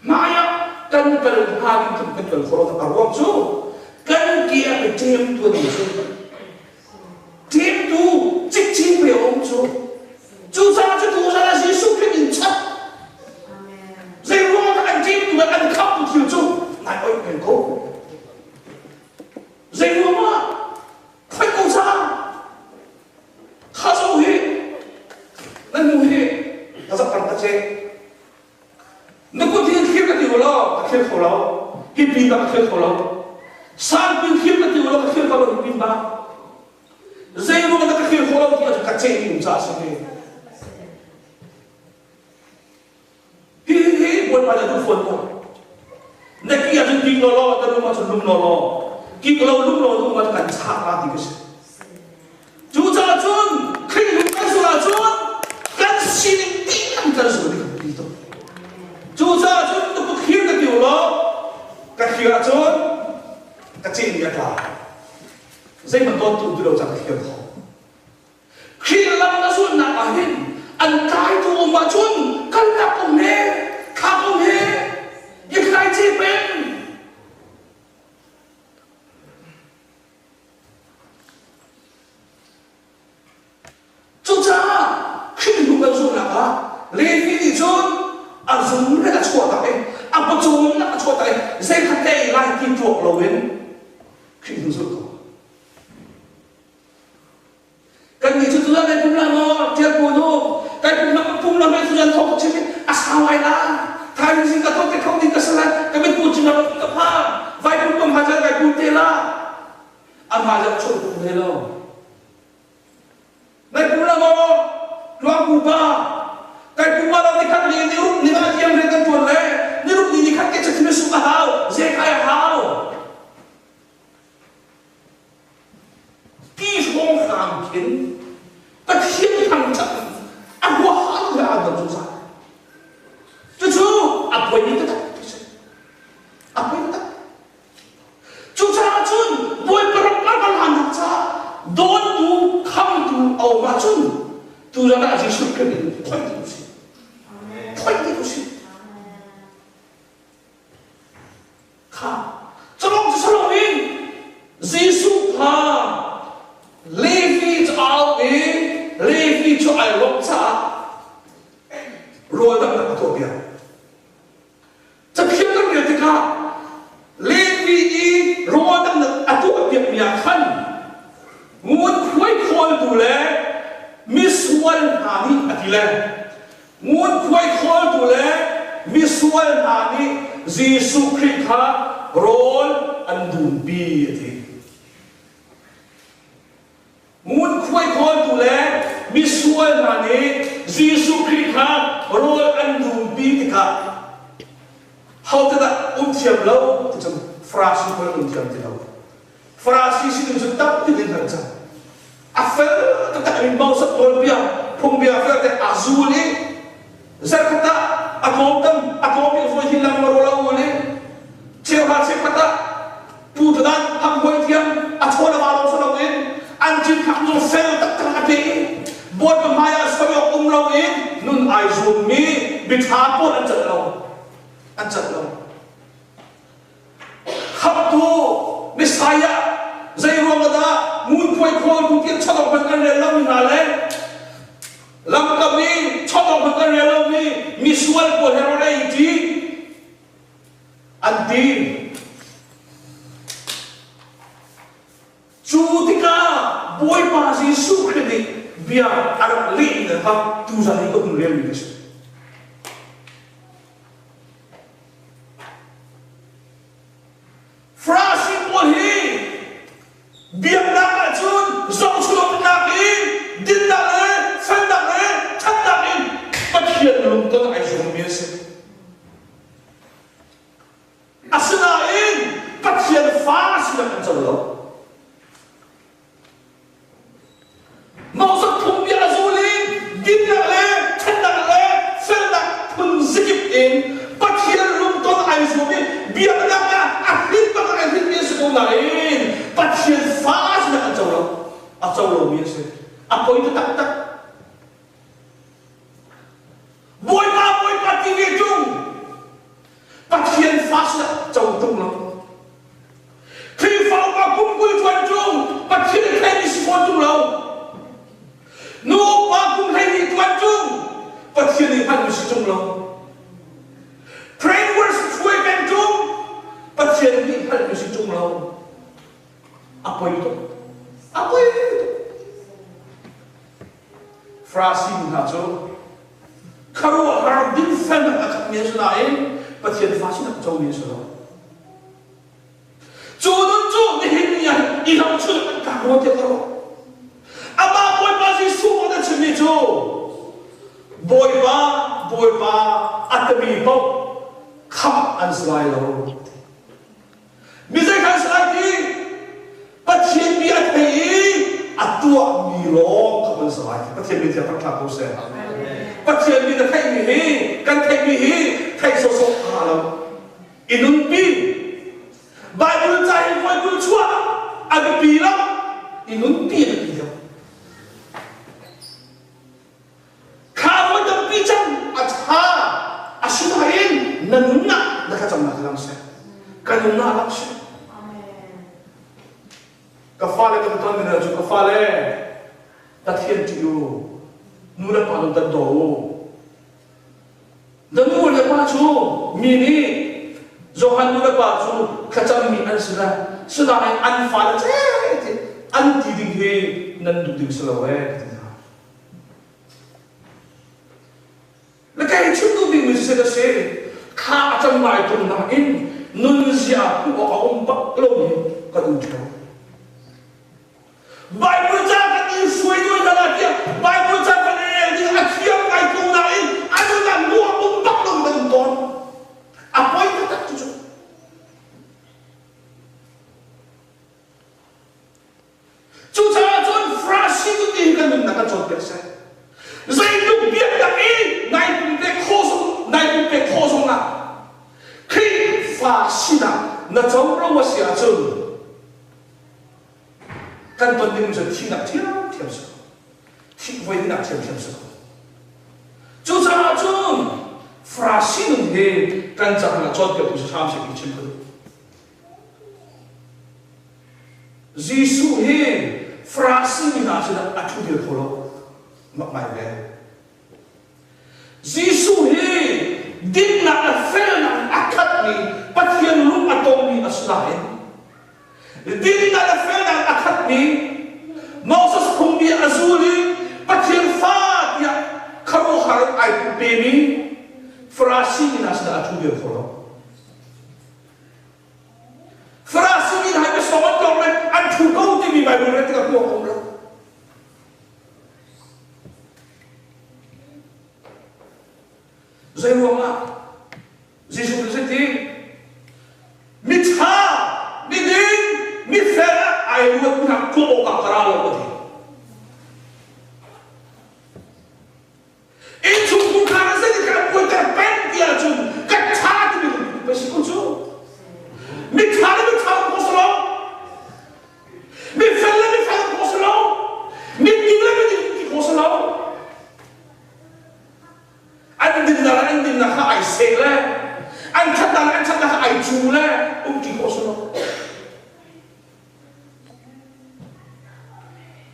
hmai ah kan kal hnga ding tluk kan kal khawh lo a ruang cu kan ke a pe ṭem tu an cu ṭem tu cikcin pe um cu cucaah cu tu zan ah Jesuh Khrih in chat zei ruang ah an ṭem tu le an khap tu thil cu nai oih peng ko zei ruang ah khoi ko ca kha zo hi nan nu hi ka zak tam ta che Na kut hi thlir ka ti u law ka thlir kho lo. Hi pin bak ka thlir kho lo. Sangpin thlir ka ti u law ka thlir kho lo hi pin bak. Zeiruang dah ka thlir kho lo ti ahcun ka ceh mi um caah a si hi. Hi hi Bawipa nih a duh fawn ko. Na ki ahcun king law law, na lung ahcun lum law law. King lo lum law lung ahcun kan chak la ti ka si. Cucaah cun Khrih hnu kan zulh ahcun kan sining dih kan zul ding ti tuk. Cucaah cun ka thlir ka ti law ka thlir ahcun ka cin a tla. Zeihmanh dawt tu ti lo ca ka thlir kho. Khrih lam na zulhnak ah hin an tlaitu um ahcun kalnak um he thlak um he i thlai ci peng. Cucaah Khrih hnu kan zulhnak ah Levi nih cun a zung in a chuah tak i a pawcawm in a chuah tak i zeikhat te ei lai ti tuak loin Khrih hnu zulh ko. Kan nih cu tuan kai pum la maw tial pu nu kai pum la pum la me tuan thok chim a sau ai la thai zing ka thok te thok ding ka salan ka mit pu chim la ka pha vai pum pum ha chan kai pu te la amah le chung pu he lo nai pum la maw luang pu pa kai pum ma lo ni khat ni ni rup ni ma tiang rian kan tuan le ni rup ni ni khat ke chathim su ka hau ze kai hau. Misual hna nih Jesuh Khrih kha rawl an dumpi a ti. Ngunkhuai khawltu le misual hna nih Jesuh Khrih kha rawl an dumpi tikah hote dah um thiam lo ti cun Farasi pawl an um thiam ti lo. Farasi sining cu tam tuk in an cang. A fel taktak in Moses nawlbia phungbia vialte aa zul i zarkhat ah a tlawmtam a tlawm i voi hi lam rawl a ul i cheuhra cheukhat ah pu tadan hamhoi thiam a chaw le va lawng si loin an cinthlak nung fel taktak a pe i bawipa hmai ah soi awk um loin nun ai zuammi miṭha pawl an cat lo an cat lo. Khamhtu Messiah zei ruang dah ngunkhuai khawltu tiah chawdawng hmanh kan rel lomi hna le lamkam i chawdawng hmanh kan rel lomi misual pawl he rawl ei ṭi an ti. Cu tikah Bawipa Jesuh Khrih nih bia a rak leh ning kha tuzan i ka hun relmi a si. Farasi pawl hi biaknak ahcun zohchunhnak in dinnak le felnak le ṭhatnak in Pathian lungton ai zuammi an si. Asinain Pathian fa sinak an co lo. Moses phungbia a zul i dinnak le ṭhatnak le felnak phun zikip in Pathian lungton ai zuam i biaknak ah a hrin bak ai hrinmi a si ko nain Pathian fa sinak an co lo. A co lomi a si. A poi taktak. Bawipa Bawipa ti ve ṭung Pathian fa sinak co ṭung lo. Khrihfa upa kum 20 ṭuan ṭung Pathian theimi si fawn ṭung lo. Nu upa kum 12 ṭuan ṭung Pathian nih hngalhmi si ṭung lo. Prayer worship hruai peng ṭung Pathian nih hngalhmi si ṭung lo. A poi tuk. A poi tuk. Farasi nu hna cu khuaruahhar dinfelnak a khatmi an si nain Pathian fa sinak comi an si lo. Cu nun cu nihin ni ah i lamchun an tlak rua tiah ka ruah. Amah Bawipa Jesuh kong a chimmi cu Bawipa, Bawipa a timi paoh khamh an si lai lo. Mi zei kha si lai ti? Pathian bia a thei i a tuahmi lawng kha kan si lai. Pathian bia thiang thangṭhat ko seh. Pathian bia na theihmi hi kan theihmi hi theih sawsawh a lo. I nunpi. Bible ca hi voi 20 chuah a biapi lo. I nunpi a biapi deuh. Kha voi tampi cang a ṭha. Asinain na nunnak na thlacamnak lang seh. Ka nunnak lang seh. Ka fale kan ton mi cu ka fale Pathian ṭih u. Nu le pa nun dan daw u. Na nu le pa cu mi nih Johan nu le pa cu thlacammi an si le sinain an fale ce an ti ding hi nan duh ding si lo ee ka ti hna. Na kei chim duh dingmi si na si thla a cam ngai tung nain nunzia hmuh awk a um bak lomi kan um theo. Bible ca kan in hruai duai hna la tiah Bible ca kan rel ding a thiam ngai tung nain a nun ah hmuh a um bak lomi kan um tawn. A poi taktak cu cu. Cucaah cun Farasi tu ti hi kan nunnak kan cawnpiak seh. Zeitluk biaknak i nai pumpek khawh zong nai pumpek khawh zongah Khrihfa sinak na co lo a si ahcun kan ton ding cu thihnak ṭhiamṭhiam si ko. Thih voinak ṭhiamṭhiam si ko. Cucaah cun Farasi nun hi kan cang na cawnpiaktu si hram seh ti chim ka duh. Jesuh hi Farasi mi hna sinah a ṭhu dir kho lo. Mak ngai ve. Jesuh hi dinnak le felnak in a khatmi Pathian lung a tongmi a si nain dinnak le felnak in a khatmi Moses phungbia a zul i Pathian fa tiah khuaruahhar in ai pumpemi Farasi Farasi mi hna sinah a ṭhu bia kho lo. Farasi mi hna hi biasawng an tlawng le an ṭhu ko timi Baibal rel tikah hmuh a um lo. Zei ruangah Jesuh Khrist ti miṭha, miding, mifel ah ai ruat nak tuah awkah ka ra lo ka ti. Innchung khar ah zeitin kan puaiter peng ti ahcun ka ṭha timi ka si ko cu. Miṭha le miṭha ko si lo. Mifel le mifel ko si lo. Miding le miding ti ko si lo. An dinnak le an dinnak kha ai seh le an ṭhatnak le an ṭhatnak kha ai cu le um ṭi khawh si lo.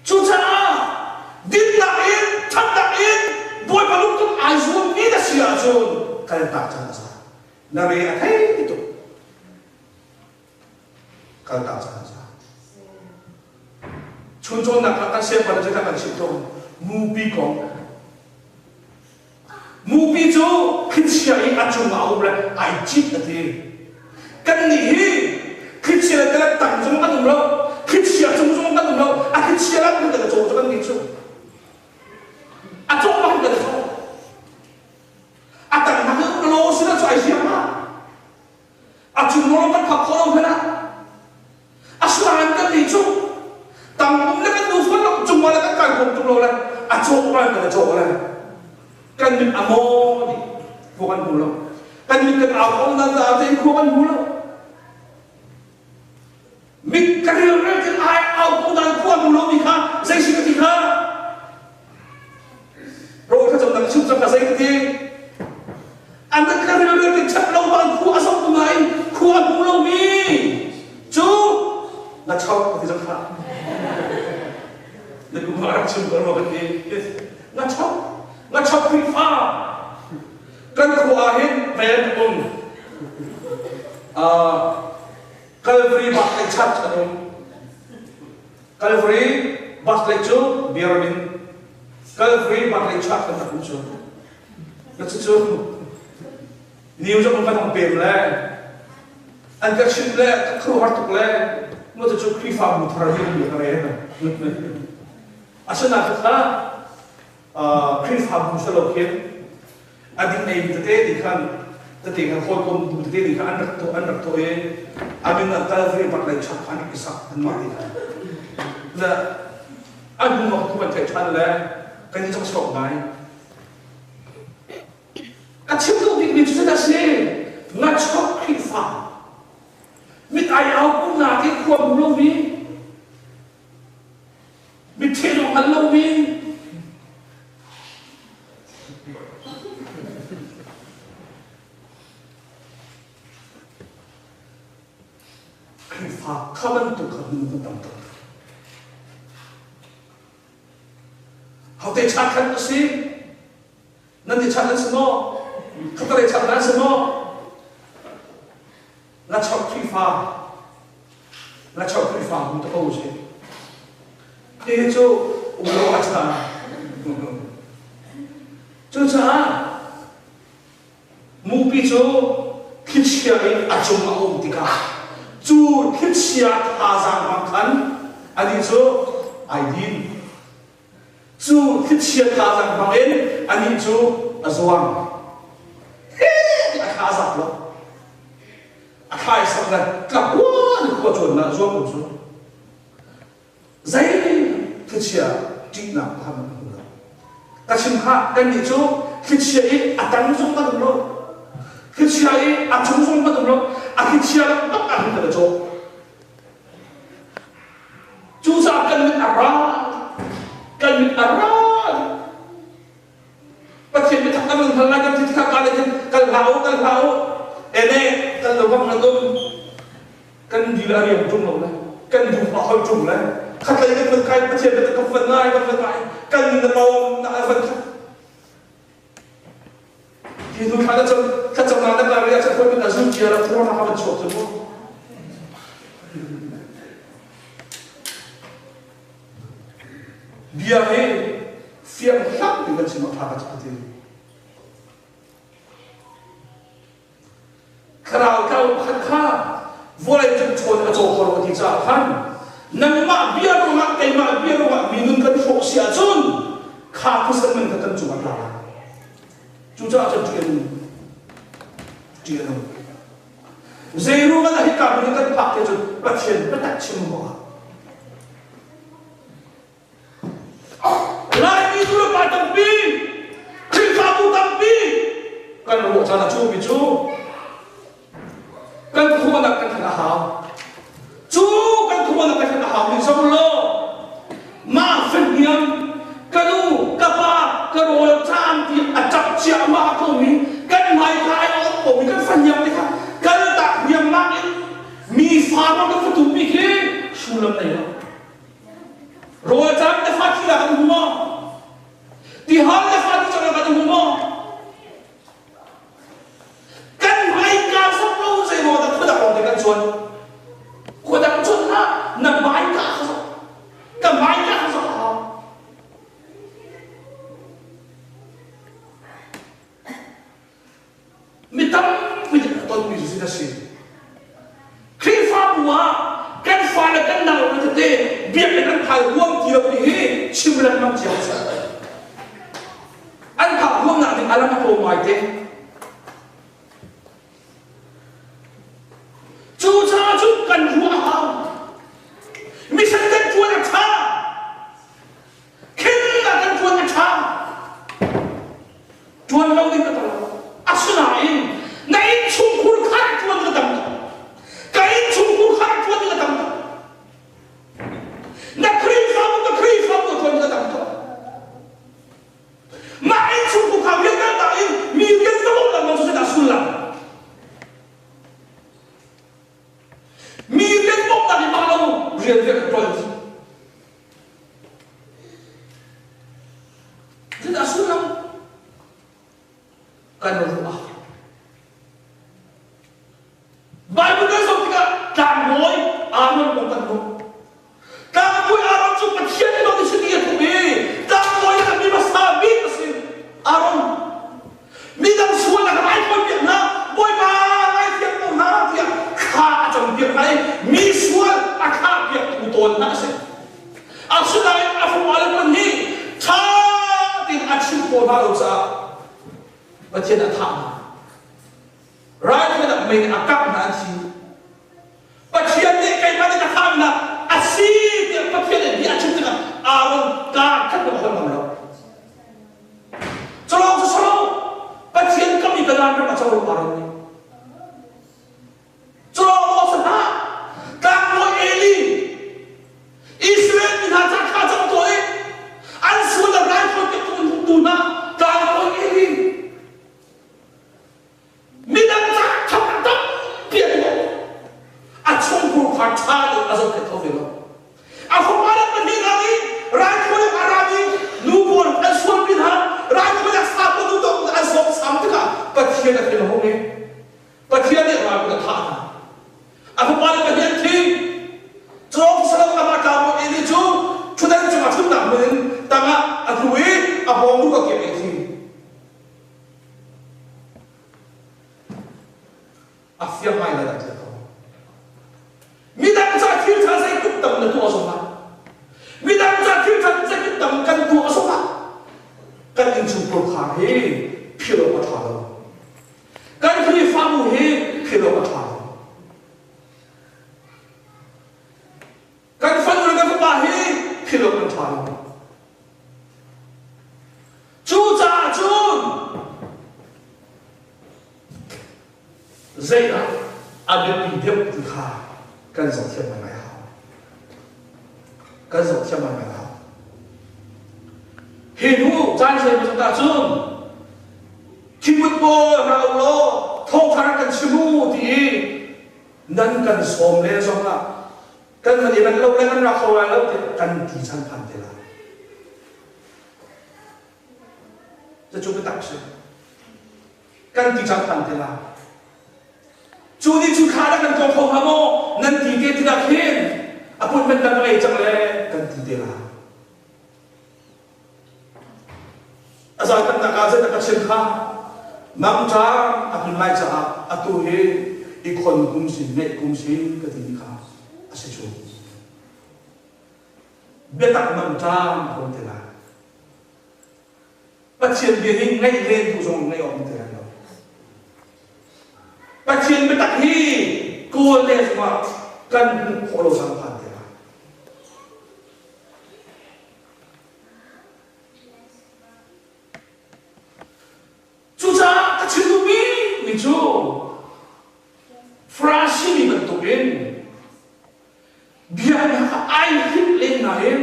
Cucaah dinnak in ṭhatnak in Bawipa lungtun ai zuammi na si ahcun kaltak cang a za. Na re a thei tuk. Kaltak cang a za. Chuncawnnak ah kan siangpa le kan chimh tawn. Mupi kong. Mupi cu thlichia i a cungah a um le ai cit a ti. Kannih hi thlichia le telek tang zong kan um lo, thlichia cung zong kan um lo, a thlichia lam kan caw cu kan nih cu. A cawh bang kan caw. A tang hna kan lo sila cu ai ziang ma. A cung lo kan phak khawh lo hmanh ah. Asinain kan nih cu tangum le kan nu fawn lo cung le kan kai khom tuk lo le a cawk lai kan a cawk le kan mit a maw dih khua kan hmu lo kan mit kan au ko nan ta tein khua kan hmu lo mit ka rel rel kan ai au ko nan khua hmu lo mi kha zei si ka ti kha ro kha chom dang chim chom ka zei ka ti An ka rilru ti ṭhat lo bang khua a sok nain khua a hmu lomi cu na chok ka ti zong kha. Na kum a rak chim ko rua kan ti. Na chok, na chok Khrihfa. Kan khua ah hin ven um. Calvary Barclay Church an um. Calvary Barclay cu biaramin Calvary Barclay Church kan rak um cu. Na cucu niu zong kan hong pem le an ka chimh le ka khuaruahhar tuk le mo cucu Khrihfabu thar hi um ka re. Asinain kha Khrihfabu salo khin a ding ei mi tete ti khan tete khan hawikom bu tete ti khan an rak tuah i amin an tal ve bak lei chak an i sak an mah ti khan le an hnu ah kan theih ṭhan le kan i chok ngai. A chim duh bikmi cu zeidah a si? Ngachuak Khrihfa. Mit ai au pumnak i khua hmu lomi, mit ṭhen awk hngal lomi, Khrihfa kha bantuk kha minung kan tam tuk. Hote chan khan a si? Nan ti chan an si maw? Khatare chan nan si maw? Na chok Khrihfa na chok Khrihfa hmu ta ko si. Hi cu um lo a chan. Cucaah Mupi cu thlichia in a cung a um tikah cu thlichia thazaang bang khan anih cu ai din. Cu thlichia thazaang bang in anih cu a zuang. Hi a thla a zak lo. A thla i sak le tlakuan khua cuan na zuang ko cu. Zei thlichia ṭihnak kha kan hmu lo. Ka chim kha kannih cu thlichia i a tang zong kan um lo. Thlichia i a cung zong kan um lo. A thlichia bak ah hin kan i cawh. Cucaah kan mit a ra. Kan mit a ra. Pathian biatak kan hngal lai kan ti tikah ka le kal hlah u kal hlah u ene kan lo bang nan um kan dil a riam ṭung lo le kan duh a hoi ṭung le khatlei kan van kai Pathian biatak kan van ngai kan van ngai kan na lawm na van khat ti hnu thla na cam thlacam na na ria chan khoi na zum cia la thor na van chuak chu mu Bia hi fiang hlak in kan chim ah ṭha ka ti. Thlarau tlau pakhat kha vawlei cung ṭhawn a caw kho lo ti caah khan nangmah bia ruangah keimah bia ruangah mi nun kan hrawh si ahcun kha thisen man kha kan cungah tla lai. Cucaah cun ṭih a nung. Ṭih a nung. Zei ruangah dah hika hmun kan phak te cun Pathian biatak chim ruangah. Laimi nu le pa tampi, Khrihfabu tampi kan ruah caan a cu mi cu kan khuanak kan khan a hau. Cu kan khuanak kan khan a hau ning zong law mah fenhniam ka nu ka pa ka rawl caan ti a ṭap ciahmah ko mi kan hmaika ai awk ko mi kan fahniam te kha kal tak riangmang in mi fa bang kan fatu mi khi sullam nei lo. Rawlṭam na fa thi kan hmu maw? Tihal na fa ti cang kan hmu maw? Kan hmaika sok lo zeimaw dah khuadang lawng te kan chuan. Khuadang chuan hlah na hmaika kha sok. Ka hmaika kha sok a hau. Mi tampi nih a tonmi cu a si. Khrihfabu ah kan fale kan nau le tete biakinn an phai huam ti lo ti hi chim lengmang cio a si. An phak huamnak ding a lam a tlawm ngai te. Cucaah cun kan ruah a hau. Mission kan ṭuan a ṭha. Khin ah kan ṭuan a ṭha. Ṭuan lo ding ka tam lo. Asinain na innchungkhur kha ṭuan ding a tam tuk. Ka innchungkhur kha ṭuan ding a tam tuk. Na Khrihfabu ka Khrihfabu ṭuan ding a tam tuk. Mah innchungkhur kha rian kan dah in mi rian ka bawmh lengmang cu zeidah sullam? Mi rian bawmhnak hi mah lo rian rian ka ṭuan ti. Zeidah sullam kan ruah? Bible kan zoh tikah tlangbawi Aaron kong kan hmuh. Tlangbawi Aaron cu Pathian nih bang si a thup i tlangbawi a mi hmasa bik a si. Aaron midang sualnak raithawi piak hna, Bawipa ngaithiam ko hna tiah thla a campiak hna i mi sual a thlah piak tu tawn hna a si. Asinain a fapa le hmanh hi ṭha tein a chimh khawh hna lo caah Pathian a thah hna. Raithawinak mei nih a kangh hna an si. Pathian nih keimah nih ka thah hna a si tiah Pathian nih bia a chim tikah Aaron kaa khat hmanh a holh ngam lo. Culawng cu si lo, Pathian kam i Kanaan ram a co lo Aaron nih. Culawng maw si hlah, tlangbawi Eli, Israel mi hna ca thla cam tuah i an sual le raithawi piaktu tu hna tlangbawi Eli, midang ca ṭhat tampi a tuah. A chungkhur kha ṭha in a zohkhenh kho ve lo. A fapa le pahnih hna nih raithawinak a rami nu pawl an sualpi hna, raithawinak sa pawl duh tawk an sawksam tikah Pathian a thin a hung i Pathian nih ral a thah hna. A fapa le pahnih an thi. Cawng salam amah tlangbawi Eli cu ṭhutdan cungah ṭhutnak hmun in tangah a tlu i a bawng a kep i a thi. A fiang ngai lai dah ti ko. Midang ca thil ṭha zeitluk tam na tuah zongah midang ca thil ṭha zeitluk tam kan tuah zongah kan innchungkhar khar hi philh awk a ṭha lo. Kan Khrihfabu hi philh awk a ṭha lo. Kan fanu le kan fapa hi philh awk an ṭha lo. Cucaah cun zeidah a biapi deuh ti kha kan zohthiam ngaingai a hau. Kan zohthiam ngaingai a hau. Hi hnu caan zeimawzat ahcun thiput pawl ra u law thawngṭha rak kan chim u ti i nan kan sawm len zongah kan van i manh lo le kan ra kho lai lo tiah kan ti chan phan te lai. Cucu biatak si. Kan ti cang phan te lai. Cu ni cu thla dah kan tuah kho hnga maw? Nan ti te tikah khin appointment dang ka ngei cang le kan ti te lai. A zaikhatnak ah zeidah ka chim kha? Mangṭam a tlun lai caah atu hi i khon kum sin ngeih kum sin ka ti kha a si cu. Biatak man ṭam a um te lai. Pathian bia hi ngaih len tu zong ngaih awk te lai lo. Pathian biatak hi kawl le zongah kan hmuh khawh lo cang phan te lai. Cucaah ka chim duhmi mi cu Farasi mi bantukin biaknak ah ai hip len nain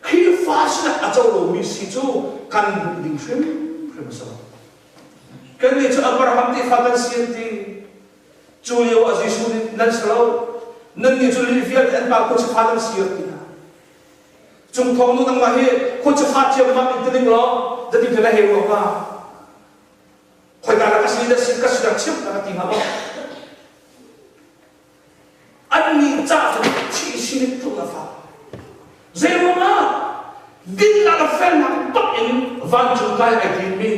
Khrihfa sinak a co lomi si cu kan duh ding hrimhrim a si lo. Kannih cu Abraham tefa kan si an ti. Cu lio ah Jesuh nih nan si lo, nannih cu lih vialte an pa khuachifa nan si a ti hna. Cung thawng nu nangmah hi khuachifa ciammam in ti ding law zati na he ruang ma khoika dah ka si na si ka si dah chim na ka ti hnga maw annih ca cu thi si tluk na fa zei ruangah dinnak le felnak bak in vancung kai ai tim mi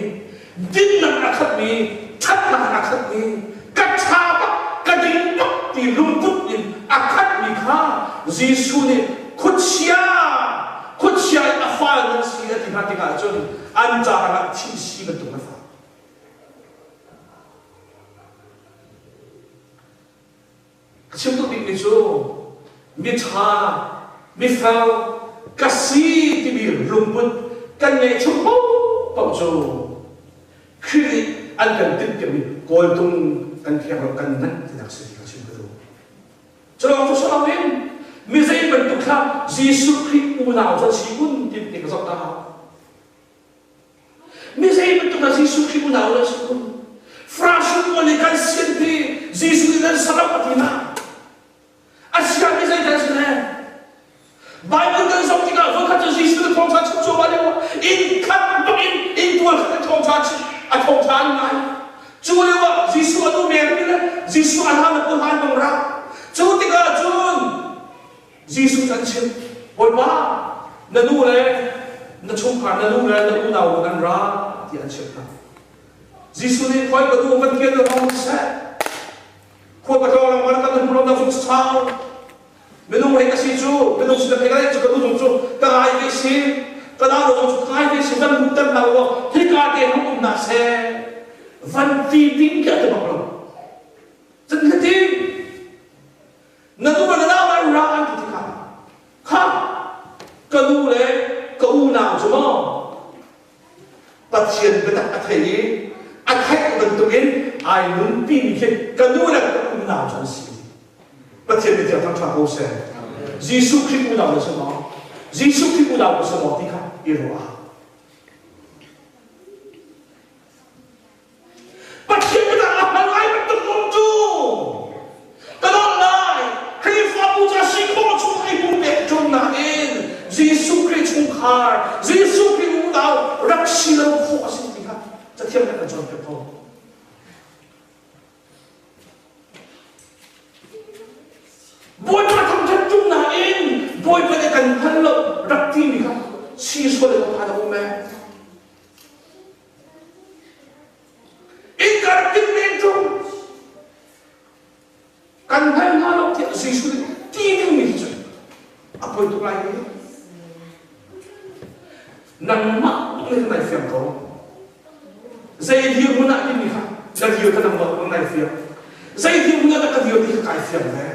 dinnak a khat mi ṭhatnak a khat mi ka ṭha bak ka ding bak ti lungput in a khat mi kha Jesuh nih khuachia khuachia in a fal nan si a ti hna tikah cun an caah thih si bantuk na fa Ka chim duh bikmi cu miṭha, mifel ka si timi lungput kan ngeih chung paohpaoh cu Khrih nih an kan timhpiakmi kawltung kan kheng lo kan ngan tinak si ti kha chim ka duh. Culawng cu si loin mi zei bantuk kha Jesuh Khrih unau cu an si kun ti ti ka zoh ta. Mi zei bantuk ah Jesuh Khrih unau nan si kun? Farasi pawl nih kan sian ti Jesuh nih nan saram a ti hna. A sia mi zei kan si ne? Bible kan zoh tikah voikhat cu Jesuh nih thawngṭha chim cuahmah lio ah inn khat bak in inn tual khat in thawngṭha chim a thawngṭha an ngai. Cu lio ah Jesuh a nu Mary le Jesuh a hlan a pu hlan bang ra. Cu tikah cun Jesuh cu an chimh, Bawipa, na nu le na chungkhar na nu le na unau an ra tiah an chimh hna. Jesuh nih khoi ka nu van kian na hong seh. Khua ka tlawng lang kan hmu lo na zung sau. Minung hei ka si cu, minung si na phei lai cu ka nu zung cu ka ngai ve si. Ka nau zung cu ka ngai ve si van hmu tan hna lo hika te hong um na seh. Van ti ding ke te bak lo. Cun khatin Na nu le na nau an ra an ti tikah kha ka nu le ka unau cu maw Pathian biatak a thei i a theih bantukin ai nunpimi khi ka nu le ka unau cu an si. Pathian nih tiang thangṭha ko seh. Jesuh Khrih unau na si maw? Jesuh Khrih unau na si maw ti kha i ruah. Pathian biatak a hman lai bantuk um cu ka dawt lai. Khrihfabu cu a si khawh chung i pumpek ṭung nain Jesuh Khrih chungkhar, Jesuh Khrih unau rak si lo khawh a si ti kha Cathiang nih a kan cawnpiak ko. Bawipa thangṭhat ṭung nain Bawipa nih kan hngal lo rak timi kha si sual in a phan a um ee. Innka rak king men cu kan hngal hna lo tiah Jesuh nih ti dingmi hi cu a poi tuk lai ni. Nangmah nih kan nai fiang ko. Zei dirhmun ah timi kha na dir kha nangmah kan nai fiang. Zei dirhmun ah dah ka dir ti kha kai fiang ve.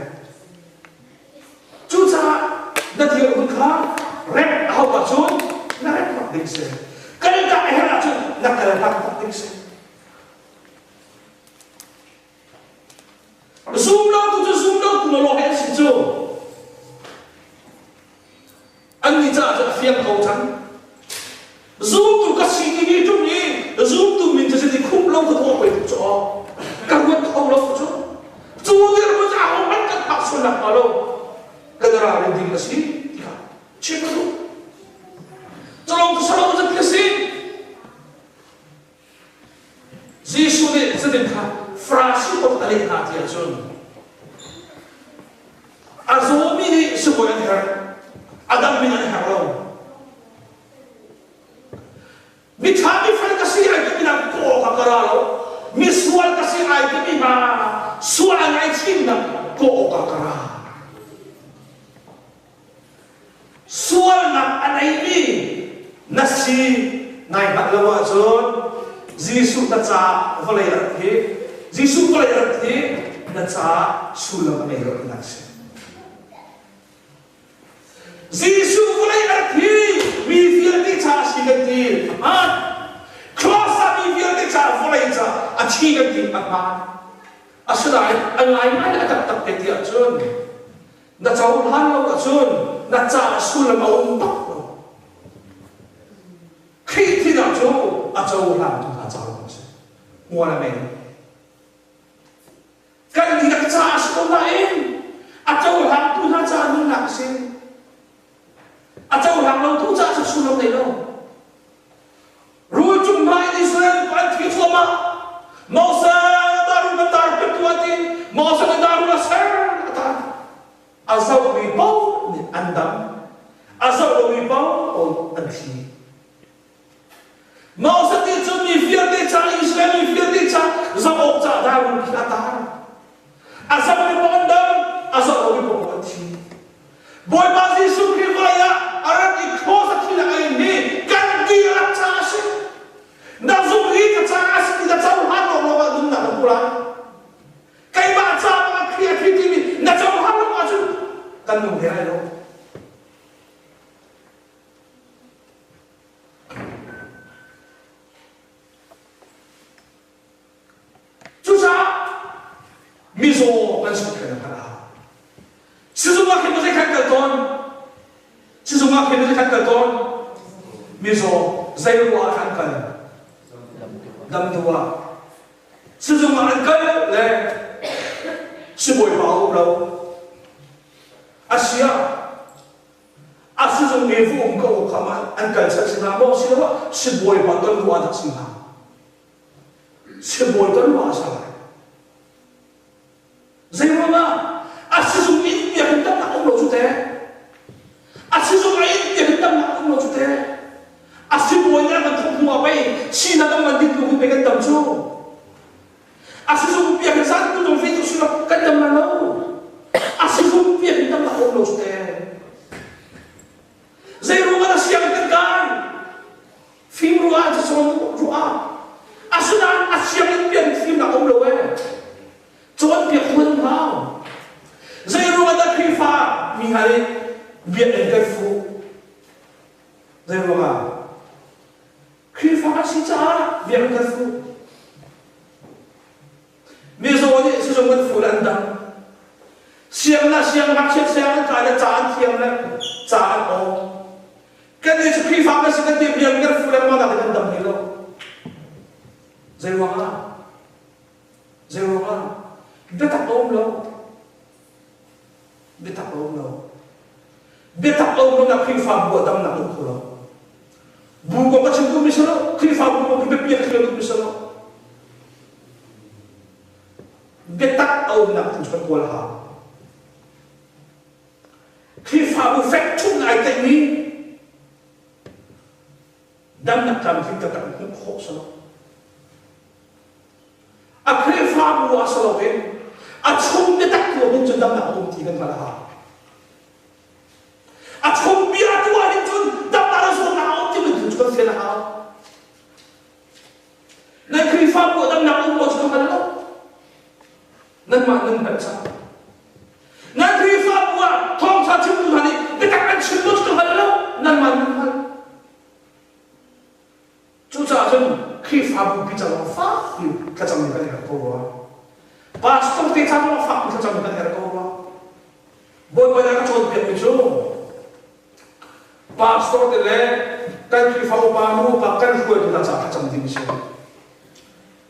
Cucaah na dirhmun kha rep a hauh ahcun na rep bak ding si. Kal tak a herh ahcun na kal tak bak ding si. Zum lo tu cu zum lo tu lawlaw he an si cu. Annih caah cun a fiang ko cang. Zumtu ka si timi ṭung i zumtu min cu ti khumh lo ka tuah pei tuk cu aw. Ka ruat kho lo cu. Cu dirhmun cu ahohmanh kan phak sual nakhnga lo kan ralrin ding a si ti kha chim ka duh. Culawng cu salo cu ti a si. Jesuh nih cutin kha Farasi pawl a leh hna ti ahcun a zawmi nih sibawi an herh, a dammi an herh lo. Miṭha mifel ka si ai timi hna kaw kha ka ra lo. Misual ka si ai timi hna sual a ngai. awkah ka ra. Sualnak a neimi na si nai hngalh lo ahcun Jesuh na caah vawlei a rat hi Jesuh vawlei a rat hi na caah sullam a ngei lo tinak a si. Jesuh vawlei a rat hi mi vialte caah a si kan ti. Hmaan. Cross ah mi vialte caah vawlei caah a thi kan ti. A hmaan. Asinain a ngaingai le a taktak te ti ahcun na cohlan lo ahcun na caah sullam a um bak lo. Khrih thinak cu a cohlangtu hna ca lawng a si. Hmual a ngei. Kan dihlak caah a si ko nain a cohlangtu hna caah nunnak a si. A cohlang lotu caah cu sullam nei lo. Rul cung hna in Israel mipa an thi thluahmah. Moses daru na tar piak tu ati. Moses na daru a ser a tar. A zohmi paoh nih an dam. A zoh lomi paoh an thi. Moses nih cun mi vialte ca Israel mi vialte ca zoh awk ca daru khi a tar. A zohmi paoh an dam, a zoh lomi paoh an thi. Bawipa Jesuh Khrih vawlei ah a rat i cross a thi le a in hi kan dihlak caah a si. Na zumh i ka caah a si ti na cohlan awk lawngah nunnak na hmu lai. Keimah caah a Khrih a thi timi na cohlan lo ahcun kan nung he lai lo. Cucaah mizaw kan sungkhen a hngalh a hau. Sizung ah khin zei khan kal tawn? Sizung ah khin zei khan kal tawn? Mizaw zei ruah ah khan kal? Dam duh ah. Sizung ah an kal le sibawi pa a um lo. Asia a sizung mi vu um ko kha ma an kal chan si hna maw siloah sibawi pa ton duh ah dah si hna? Sibawi ton ruah a si lai. Zeiruangah a sizung in biakinn tamnak um lo cu te. A sizung a in biakinn tamnak um lo cu te. A sibawi nih a kan thawk hnu ah pei sinak kan man dit lu pe kan dam cu. A sizung biakinn zan tu dong fe tu silo kan dam la lo. A sizung biakinn tamnak um lo cu te. Zeiruangah na siang kan kai? Fim ruah ah cawn ruah asinain a sianginn pian fimnak um lo ee. Cawnpiak huan hau. Zei ruangah dah Khrihfa mi hna nih biakinn kan fuh? Zei ruangah? Khrihfa kan si caah biakinn kan fuh. Mizaw nih sizung kan fuh le an dam. Siang le siang ngakchia siang an kai le ca an thiam le ca an aw. Kan nih cu Khrihfa kan si kan ti biak kan fuh le mah kan dam hlei lo. Zei ruangah? Zei ruangah? Biatak a um lo. Biatak a um lo. Biatak a um lo nak Khrihfabu ah damnak um kho lo. Bu kong ka chim duhmi si lo, Khrihfabu kong hi biapi ka chim duhmi si lo. Biatak a umnak tu cu kan kawl a hau. Khrihfabu fek ṭhumh ai tlaihmi damnak tlamtling taktak hmuh khawh si lo. A Khrihfabu ah si loin a chung biatak tu ah cun damnak a um ti kan hngalh a hau. A chung bia tu ah hin cun damnak le zawtnak a um ti kan cu kan fian a hau. Nan Khrihfabu ah damnak um maw cu ka hngal lo. Nanmah nan hngalh cang. Nan Khrihfabu ah thawngṭha chimtu hna nih biatak an chim maw cu ka hngal lo. Nanmah nan hngalh. Cucaah cun Khrihfabu pi ca zong fak in thlacam kan herh ko rua. Pastor te ca zong fak in thlacam kan herh ko rua. Bawipa nih a ka cawnpiakmi cu pastor te le kan Khrihfa upa nu upa kan hruaitu hna caah thlacam ding a si.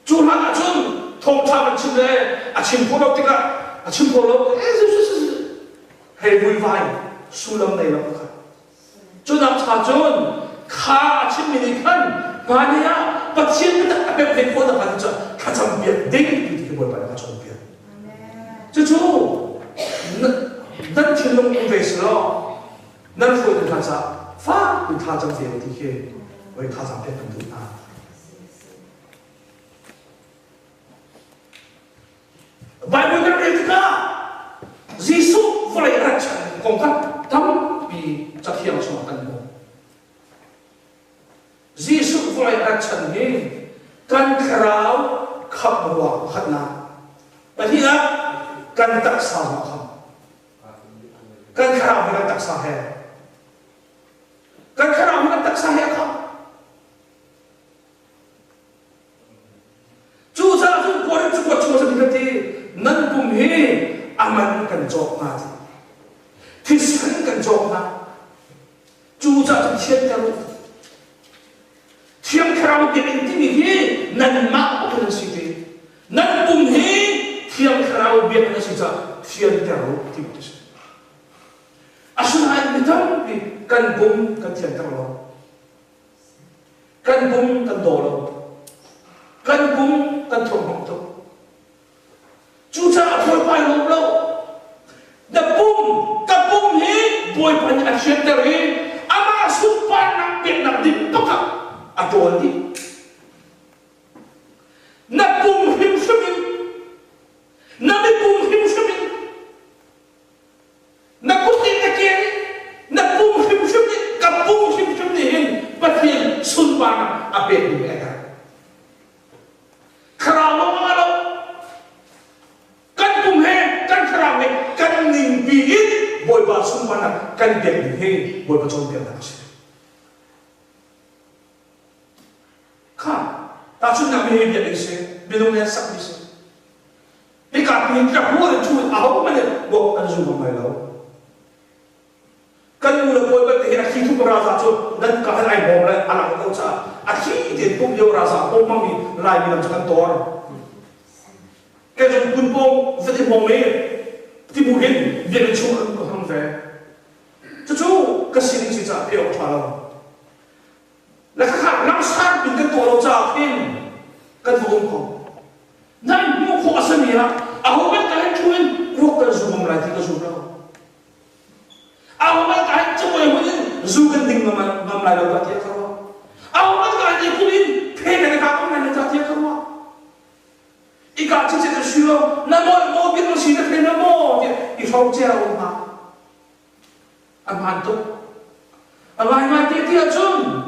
Cu hlan ah cun thawngṭha kan chim le a chim khawh lo tikah a chim khawh lo hei vuivai sullam nei lo kha Cu nak ṭha cun kha a chimmi nih khan hmailei ah Pathian biatak a pek ve khawh nakhnga ti cu thlacam piak ding ti khi Bawipa nih a cawnpiak. Cucu nan thinlung um ve si law nan hruaitu hna caah fak in thla cam ve ti khi oi thazaang pek kan duh hna. Bible kan rel tikah Cathiang chungah kan hmuh. Jesuh vawlei a rat chan hi kan thlarau khamh ruang pakhatnak. Pahnihnak kan taksa zong a khamh. Kan thlarau he kan taksa he. Kan thlarau he kan taksa he a khamh. Cucaah cun Korin cakuat chung ah kan ti nan pum hi a man kan cawk hna ti. Thisen kan cawk hna. Cucaah cun thianter u. Thiang Thlarau biakinn timi hi nanmah bak nan si ti. Nan pum hi Thiang Thlarau biakinn a si caah thianter u ti a si. Asinain mi tampi kan pum kan thianter lo. Kan pum kan daw lo. Kan pum kan thurhnawm tuk. Cucaah Bawipa i lawm lo. Na pum, ka pum hi Bawipa nih a thianter i amah sunparnak peknak ding bak ah a ṭawl dih. Na pum hrimhrim in, na mipum hrimhrim in Na kut in na ke nih na pum hrimhrim nih ka pum hrimhrim nih hin Pathian sunparnak a pek ding a herh. Thlarau lawng a lo. Kan pum he kan thlarau he kan ningpi in Bawipa sunparnak kan pek ding hi Bawipa cawnpiaknak a si. Kha tahchunhnak mi hi biakinn si minung nih an sakmi si. Hika hi ka hmu le thu ahohmanh nih buak an zum ngam lai lo. Kan nu le pawi belte hi a thli thup raza cu nan ka hin ai bawm le a lang ko caah a thli tein pum lio raza bawm hmangmi Laimi lam cu kan tor. Ke zong kun pawng vati hmong me tibu hin biakinn chung an ka hmang ve. Cucu ka sining si caah pe awk ṭha lo. Le khakha langsar pin kan tuah lo caah khin kan va um ko. Nan hmuh khawh a simi ah ahohmanh ka hin thu in ruak kan zu ngam lai ti ka zum lo. Ahohmanh ka hin cabuai hun in zu kan ding ngam, ngam lai lo dah tiah ka ruah. Ahohmanh ka hin ihkhun in phe kan i kah ngam lai lo dah tiah ka ruah. I kah cicet a si lo, na maw maw bik na si na thei na maw tiah i hrocer a um hnga. A hmaan tuk. A ngaingai te ti ahcun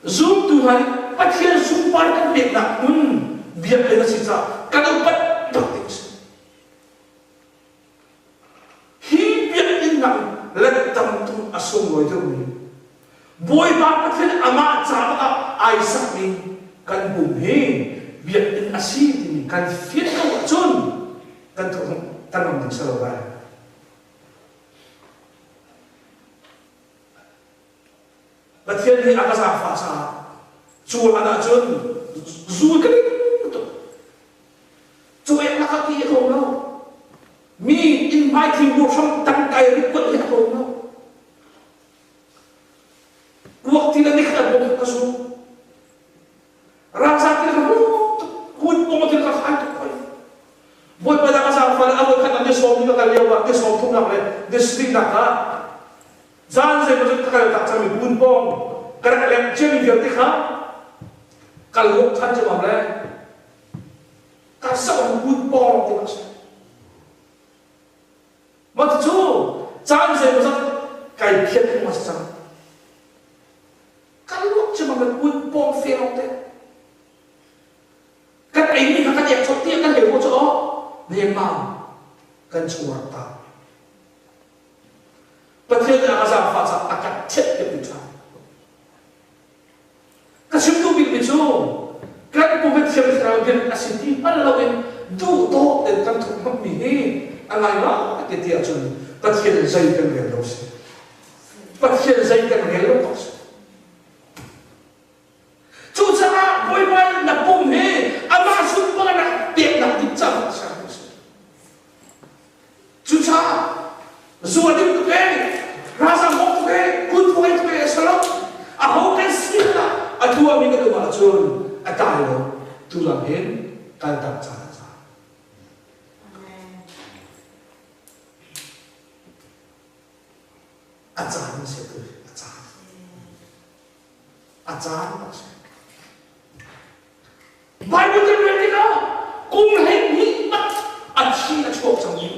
zumtu hna nih Pathian sunpar kan peknak hmun biakinn a si caah kan upat bak ding a si. Hi biakinn nak let tam tuk a sunglawi deuhmi Bawipa Pathian amah ca bak ah ai sakmi kan pum hi biakinn a si timi kan fian ko ahcun kan kan ram ding si lo lai. Pathian nih a ka zaangfah caah cu hlan ahcun zu ka ding tuk. Cu ek lakah ti a tlawm lo. Mi inn hmai thingbu hram tangkai rikkuat hi a tlawm lo. Kuak ti le nikhat bawm ka zu. Ralzam ti ka hmu tuk kun pong ti ka khai tuk hoi. Bawipa dang a zaangfal a voi khat ni sawm ka kal lio ah ni sawm thumnak le ni sarihnak ah zan zei maw ka kal tak cangmi kun pong ka rak lem ciami vialte kha kal lawk than cu mam le ka sak kun pong ti bak si. Mah cu caan zei maw zat kai phiat hnu a si cang. Kan luak cu bang kan pawng fe lawng te. Kan ei mi kha kan ek chot tiah kan leu cu aw nemam kan chuar ta. Pathian nih a zaangfah caah a kan thianh piak tu ṭha. Ka chim duh bikmi cu kan pum hi Thiang Thlarau biak a si ti hngal loin duhdawh tein kan thurhhnawmhmi hi a ngaingai te ti ahcun Pathian zei kan rel lo si. Pathian zei kan rel lo tuk si. Cucaah Bawipa nih na pum hi amah sunparnak peknak ding caah a ser a si. Cucaah zu a ding tuk ee, ralzam bawk tuk ee, kun tuk ee a si lo. Aho kan si ah a tuahmi kan um ahcun a tlai lo. Tu lam hin kaltak caan a caan. A caan a si tu a caan. A caan a si. Bible kan rel tikah kum 12 mat a thi a chuak cang mi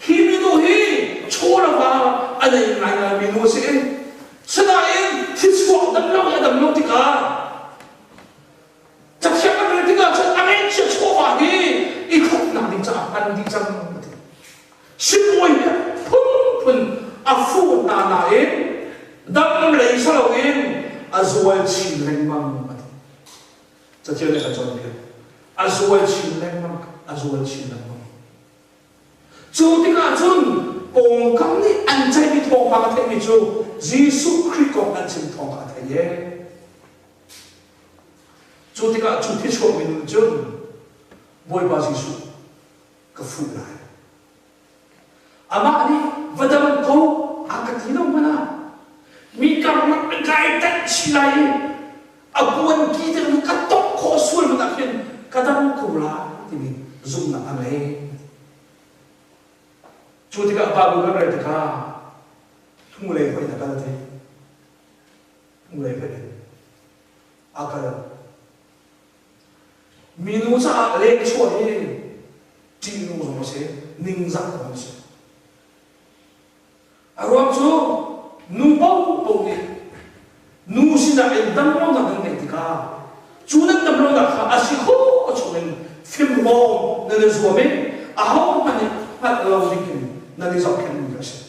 hi minu hi chaw le va hman dih cang a ti. Sibawi nih phunphun a fuh hna nain dam lei si loin a zual chin lengmang a ti. Cathiang nih a kan cawnpiak. A zual chin lengmang, a zual chin lengmang. Cu tikah cun pawngkam nih an ceihmi thawngpang a theihmi cu Jesuh Khrih kong an chim thawng kha a theih ee. Cu tikah cu thichuakmi nun cun Bawipa Jesuh ka fuh lai. Amah nih va dam ko a ka ti lo hmanh ah mi karlak an kai tanh chih lai i a puanki te ka tongh khawh sual hmanh ah khin ka dam ko lai timi zumhnak a ngei. Cu tikah Bible kan rel tikah hnulei hoih in a kal ti. Hnulei hoih in a kal. Minu caah lengchuah hi ṭihnung zong a si, ningzak zong a si. A ruang cu nu paohpaoh nih nu sinak in damlonak nan ngeih tikah cu nan damlonak kha a si khawh chungin fimhlawm nan i zuam i ahohmanh nih hngalh lo dingin nan i zohkhenhmi a si.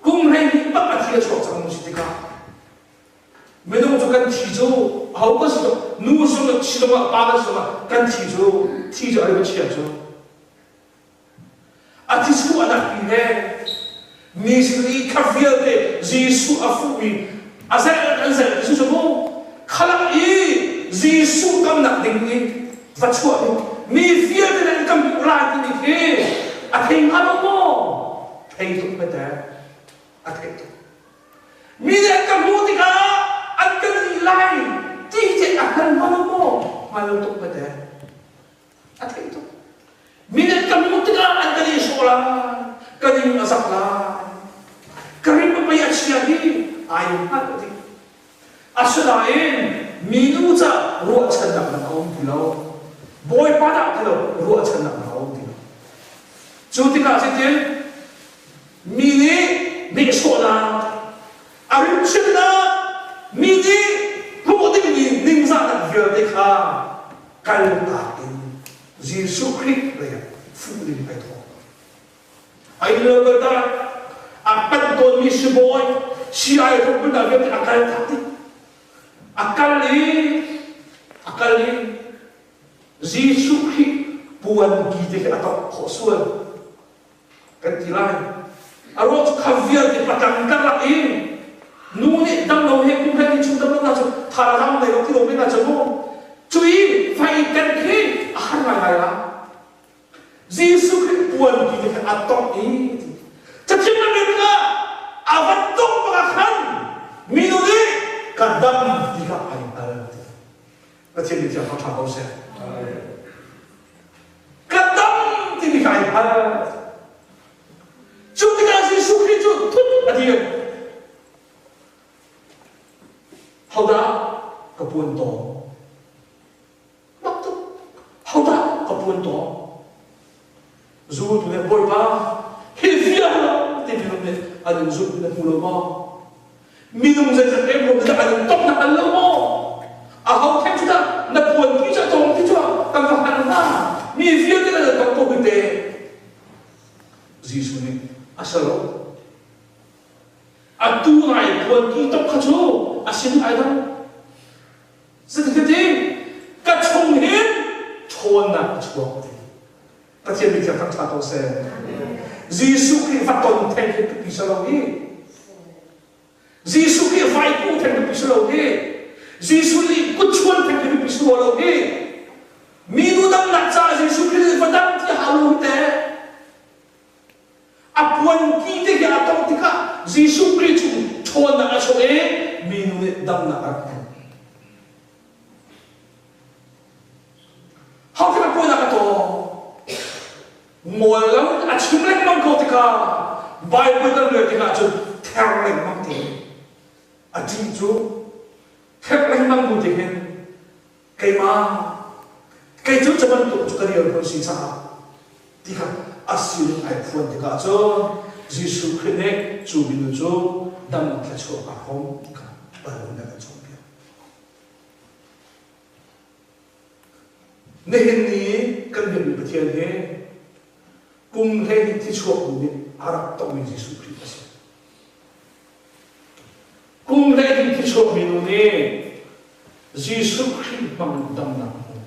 Kum 12 bak a thi a chuak cang si tikah Minung cu kan thi cu aho kan si nu sung si zongah pa kan si zongah kan thi cu thi cu a rim chia cu a thi chuah nak pi he mi sin i kha vialte Jesuh a fuhmi a zelh an zelh ti cu mu khalak i Jesuh kamnak ding i va chuah ding mi vialte nan kan hmuh lai timi khi a thei hnga lo maw thei tuk pete a thei tuk Mi nih an ka hmuh tikah an ka nih lai ti te a hngal hnga lo maw? Hngal lo tuk pete. A theih tuk. Mi nih an ka hmuh tikah an ka nih sawh lai, ka ning a zak lai. Ka rim a pei a chia hi ai hngalh dih. Asinain minu ca ruahchannak dang a um ti lo. Bawipa dah ti lo ruahchannak dang a um ti lo. Cu tikah zeitin Mi nih nehsawhnak, a rimchimnak, mi nih hmuh dingmi ningzahnak vialte kha kaltak in Jesuh Khrih lei ah fuh ding ai thawk. A inn lo kal tak, a panh tawnmi sibawi, sii-ai hlawhpun vialte a kal tak dih. A kal i, a kal i Jesuh Khrih puanki te khi a tongh khawh sual. Kan ti lai. A ruang cu kha vialte patang karlak in nu nih damlo he kum hlei chung damlo na cu thazaang nei lo ti lo men na cu mu cui fai kan khi a har ngai ngai la Jesuh Khrih puan ti te kha a tongh i cathiang na men tikah a van tongh bak khan minu nih ka dam ti kha ai hngal ti Pathian nih thiang ṭha ko seh. Ka dam timi kha ai hngal. Cu tikah Jesuh Khrih cu thut a dir. Hodah ka puan tawng? Mak tuk. Hodah ka puan tawng? Zultu nih Bawipa hi vial ti minung nih an in zumh na hmu lo maw? Minung zeizat em rum dah an in tong na hngal lo maw? Aho theng cu dah na puan ki cu a tong ti cu kan va hngal hna. Mi vialte nan tong ko hi te. Jesuh nih a si lo. Atu ngai puan ki tok kha cu a sin ai dang. Zeticahtiah ka chung hin ṭhawnnak a chuak ti. Pathian nih thiang ṭha ko seh. Jesuh Khrih va ton theng khi pipi si lo hi. Jesuh Khrih vai ku theng pipi si lo hi. Jesuh nih kutchuan theng khi pipi si lo hi. Minu damnak caah Jesuh Khrih nih va dam ti hau lo hi te. A puanki te hi a tongh tikah Jesuh Khrih chung ṭhawnnak a chuak i minu nih damnak a rak hmuh. Ho khi puannak a tawng? Ngol lo in a chim lengmang ko tikah Bible kan rel tikah cun ther lengmang te a ṭih cu ther lengmang bu ti hin keimah kei cu cu bantuk cu ka rian si caah ti kha a sining ai phuan tikah cun Jesuh Khrih nih cu minu cu dam thluachuah aa hrawm ti kha Bible nih a kan cawnpiak. Nihin ni kan biakmi Pathian hi Kum 12 thi chuak mi nih a rak tongmi Jesuh Khrih a si. Kum 12 thi chuak mi nu nih Jesuh Khrih hmang damnak a hmu.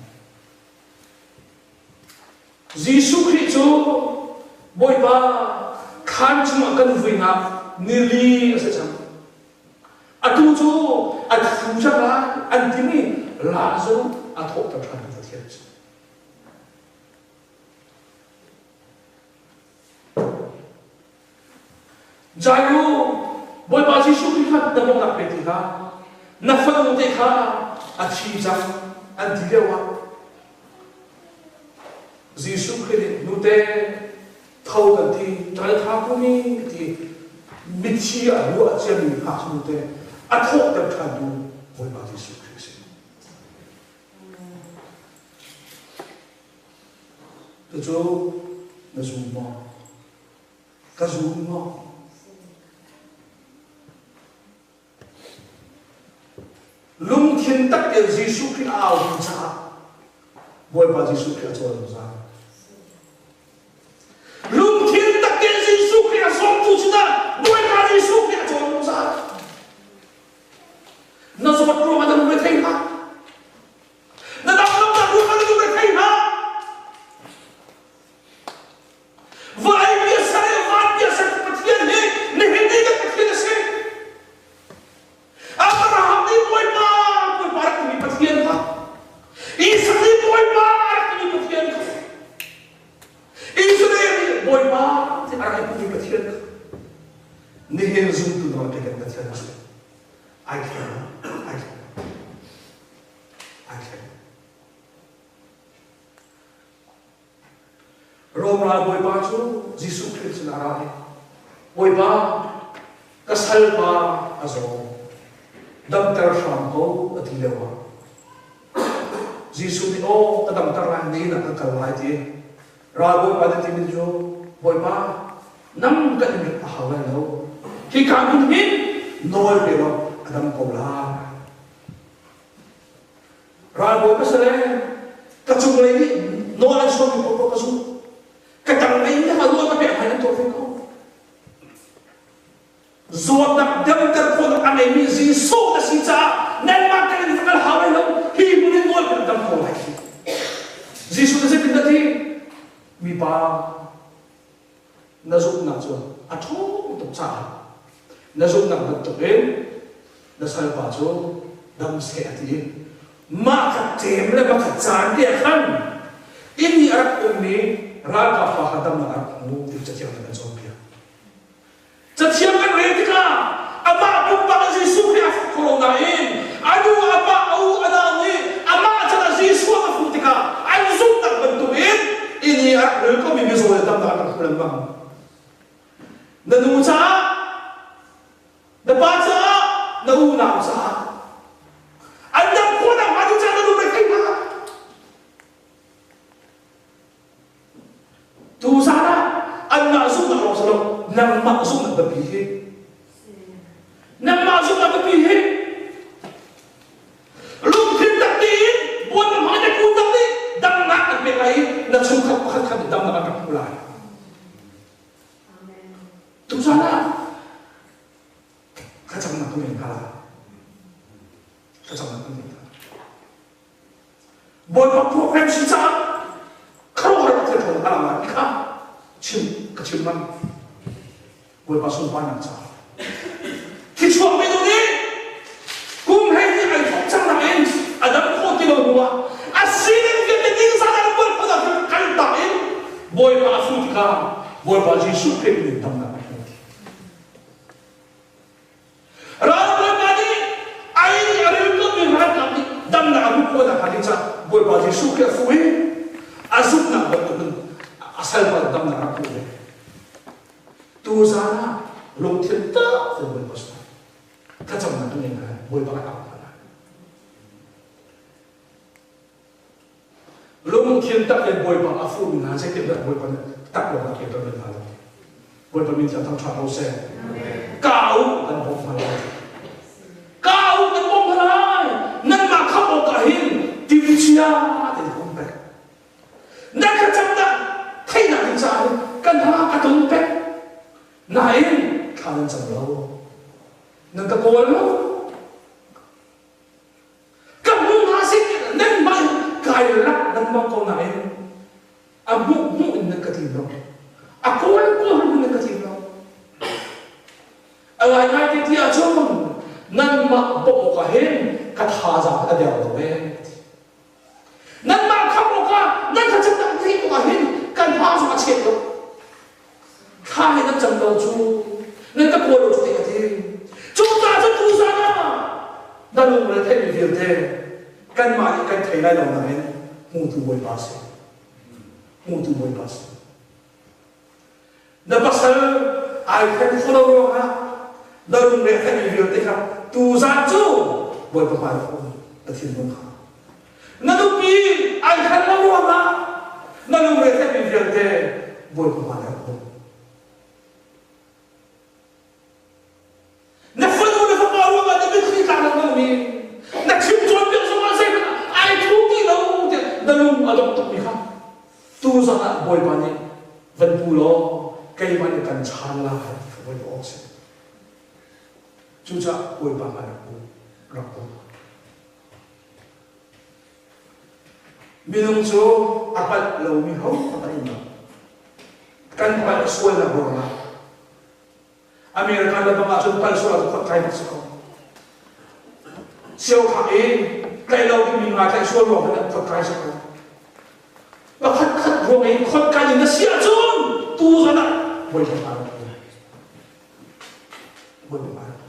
Jesuh Khrih cu Bawipa khaan chungah kan vuinak nili a si cang. Atu cu a thu cang lai an timi Lazarus a thawhter ṭhan Pathian cu. Jairu, Bawipa Jesuh Khrih kha na bawmhnak pe ti hlah. Na fanu te kha a thi cang an ti lio ah Jesuh Khrih nih nute tho kan ti ṭaltha kumi ti mithi a ruah ciami ngaknu te a thawhter ṭhantu Bawipa Jesuh Khrih a si. Cucu na zum maw? Ka zum maw? Lungthin tak in Jesuh Khrih a au caah Bawipa Jesuh Khrih a cawl zungzal. Lungthin tak in Jesuh Khrih a sawmtu sinah Bawipa Jesuh Khrih a cawl zungzal. Na zawt ruangah na lungre thei hlah. Na damlonak ruangah na lungre thei hlah. Vawlei bia ser i van bia ser Pathian hi nihin ni kan Pathian a si. Abraham nih Bawipa, Bawipa rak timi Pathian kha. Isak nih Bawipa rak timi Pathian kha. Israel nih Bawipa ti a rak timi Pathian kha. Nihin zumtu hna kan Pathian a si. Ai thleng, ai thleng, ai thleng. Rom ral bawipa cu Jesuh Khrih sin a ra i Bawipa, ka salpa a zaw, damter hram ko a ti lio ah Jesuh nih aw ka damter lai ni na ka kal lai ti ral bawipa nih timi cu Bawipa nang kan in a hau lai lo hi ka hmun hin nawl pe law a dam ko lai Ralbawi ka si le ka cunglei nih nawl an sawmmi paohpaoh ka zumh. Ka tanglei nih a nawl ka pek hmai an tuah ve ko. Zawtnak damter khawhnak a ngeimi Jesuh na si caah nanmah kan in kal hau lai lo hi hmun in nawl kan dam ko lai khi. Jesuh na zeitin dah ti? Mipa na zumhnak cu a ṭhawng tuk caah na zumhnak bantukin na salpa cu dam seh a ti. Mah kha ṭem le mah kha caan te ah khan inn i a rak ummi ralkap pa kha damnak a rak hmu ti cathiang nih kan cawnpiak. Cathiang kan rel tikah amah pumpak in Jesuh Khrih a fuh kho lo nain a nu a pa a u a nau nih amah can ah Jesuh a fuh tikah an zumhnak bantukin inn i a rak rel komi mizaw le damnak an rak hmu lengmang. Na nu caah na pa caah na unau caah an dam khawh nakhnga ding caah na lungre thei hna. Tuzaan ah anmah zumhnak lawng si lo, nangmah zumhnak biapi hi. Nangmah zumhnak biapi hi. Lungthin tak tiin buan na hmai na kun tak nih damnak an pek lai i na chungkhat pakhat khat nih damnak an rak hmu lai. Tuzaan ah thlacamnak kan ngei hna lai. Thlacamnak kan ngei hna lai. Bawipa program si caah khuaruahhar thil ṭhawn a lang lai ti kha chim ka chim ngam. Bawipa sunparnak caah. Thichuak minung nih kum 12 ai thawk cang nain a dam khawh ti lo hnuah a sining vialte ningzah an bual khawh nak kal tak in Bawipa a fuh tikah Bawipa Jesuh Khrih min damnak a hmu. Ralbawipa nih ai nih a ril komi ralkap nih damnak a hmuh khawh nakhnga ding caah Bawipa Jesuh Khrih a fuh i a zumhnak bantukin a salpa damnak a hmuh ve. Tuzaan ah lungthin tak tein Bawipa sinah thlacamnak kan ngei hna Bawipa kan au hna lai. Lungthin tak in Bawipa a fuhmi hna zeitindah Bawipa nih tak lawng a kirter men hna lo. Bawipa min thiang thangṭhat ko seh. Ka u kan bawmh hna lai. Ka u kan bawmh hna lai. Nanmah khamh awkah hin timhcia tein ka um pek. Nan thlacamnak theihnak ding caah hin Kan ha ka tung pek. Nain thla nan cam lo. Nan ka kawl lo. Ka hmu hna sin nan mah in kai rak nan mang ko nain a hmuh hmuh in nan ka tim lo. A kawl kawl in nan ka tim lo. A ngaingai te ti ahcun nanmah bawmh awkah hin ka thazaang a der lo ee. Nanmah khamh awkah nan thlacamnak theih awkah hin kan hma zong a chet lo. Thla he nan cam lo cu nan ka kawl lo cu te ka ti. Cu ta cu tuzan ah na lungre theihmi vialte kanmah nih kan thei lai lo nain hmutu Bawipa si. Hmutu Bawipa si. Na pasal ai hren kho lo ruangah na lungre a theihmi vialte kha tuzan cu Bawipa hmai ah um na thinlung kha. Na nupi ai hren lo ruangah na lungre theihmi vialte Bawipa hmai ah um. Na fanu na fapa ruangah na mitthli tla lengmang mi na chim cawnpiak zongah zeihmanh ai thu ti lo tiah na lung a dong tukmi kha tu zongah Bawipa nih van pu law keimah nih kan chaan lai ti kha Bawipa awk si. Cucaah Bawipa hmai rak pu rak pu. Minung cu a palh lomi ho a palh lo. Kan palh sualnak ruangah America le bang ahcun pal sual ahcun khot kai bak si ko. Sio khak i tlaih lo dingmi nga tlaih sual ruang in khot kai si ko. Pakhat khat ruang i khot kai in na si ahcun tu zan ah bawi pa rak Bawi pa rak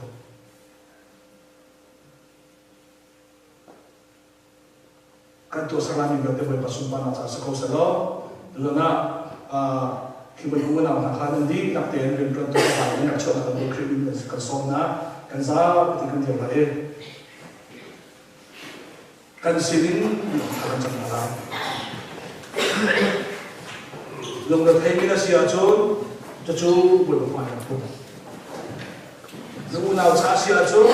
Kan tuahser laimi vialte Bawipa sunparnak caah si ko sehlaw, tutan ah khi voi unau hna kha nan dihlak tein rianṭuantu hna in rak chuahnak kan Khrih min kan sawm hna, kan zapi kan dir lai i kan sinin kan cang hna lai. Lungretheimi na si ahcun cucu Bawipa hmai ah pum. Na unau ca si ahcun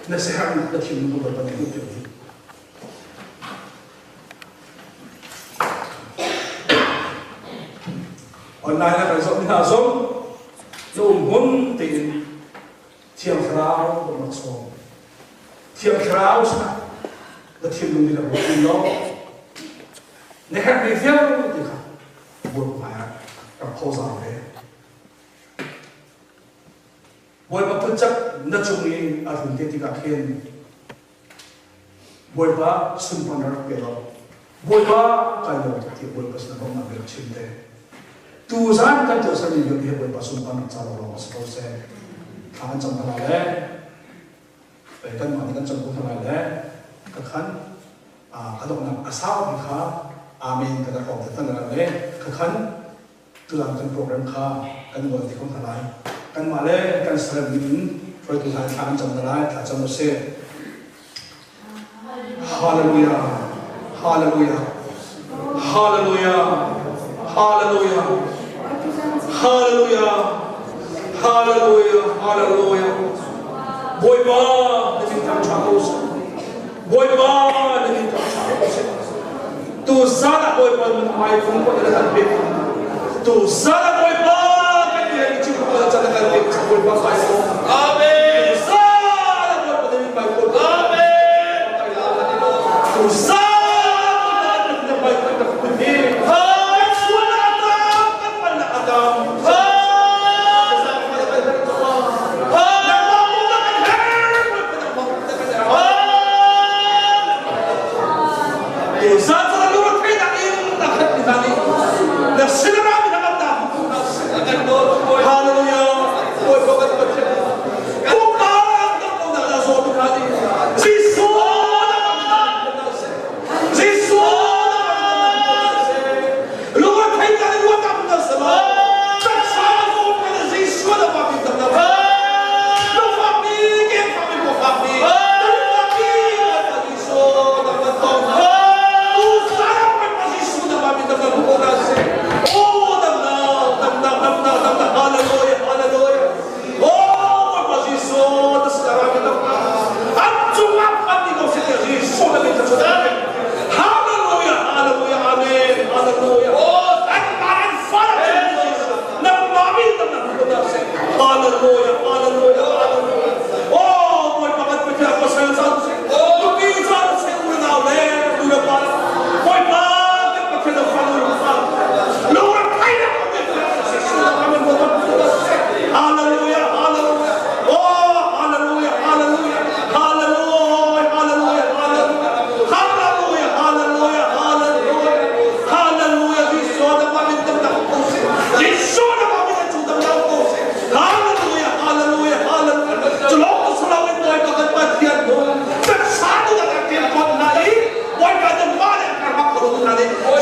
na siaherhnak na thinlung ka Bawipa nih hmuh piak dih. Online ah kan zoh mi hna zong na um hmun tein Thiang Thlarau bawmhnak sawm. Thiang Thlarau sinah na thinlung nih na ruat law na herhmi vialte kha Bawipa hmaiah rak phozar ve. Bawipa phunchak na cung i a tlun te tikah khin Bawipa sunparnak rak pe law Bawipa kai lawm tuk tiah Bawipa sinah bawmhnak bia rak chim te. Tuzan kan tuahsermi vialte hi Bawipa sunparnak ca lawnglawng a si ko seh. Thla kan cam hna lai le kanmah nih kan cam ko hna lai le ka khan a donghnak a sau bik kha amen kan rak hrawm te hna lai le ka khan tutan kan program kha kan ngol te ko hna lai. Kanmah le kan serem in hruaitu hna thla kan cam hna lai, thla cam usih. Hallelujah. Hallelujah. Hallelujah. Hallelujah. Hallelujah. Hallelujah. Hallelujah. Bawipa na min thang ṭha ko seh. Bawipa na min thang ṭha ko seh. Tu zan ah Bawipa nun hmai fung ko na kan pek. Tu zan ah Bawipa kan bia ni chim ko can kan pek Bawipa kai ko. Amen. Tu zan ah Bawipa na min hmai ko. Amen. Tu zan ah Bawipa na min hmai ko na kun hi. Kan sual adam kan palnak adam.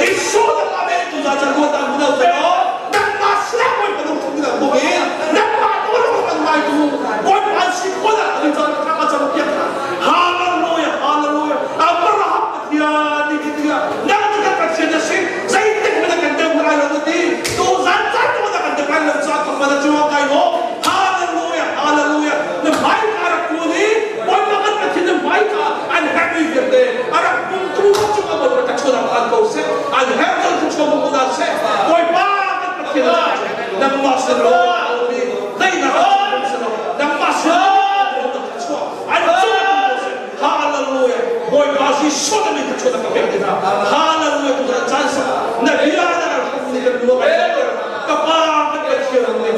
Jesuh na amen tu za chan ruat ang munau te lo nangmah siang Bawipa lungthin ding ang bung in nangmah nawl ang an ngai tu Bawipa an si khawh ah an caan thla ka cam piak hna. Hallelujah, hallelujah. Abraham Pathian ni hi tiah nang cu kan Pathian na si, zeitik hmanh ah kan deu lai lo na ti. Tu zan caan tu ah kan deu lai lo caah ka hman a cuang kai lo. Hallelujah, hallelujah. Na hmaika rak kun i Bawipa kan Pathian na hmaika an herhmi vialte a rak pumtu cungah Bawipa ka chuan ah phan ko seh. An herh cun thluachuah hmu ko hna seh. Bawipa kan Pathian na nangmah sin law daihnak an sin law nangmah sin law an cungah ko seh. Hallelujah. Bawipa Jesuh na min thluachuah na ka pek ti hna. Hallelujah. Tu na caan sa na bia na rak ni kan luak ka pa kan Pathian na ni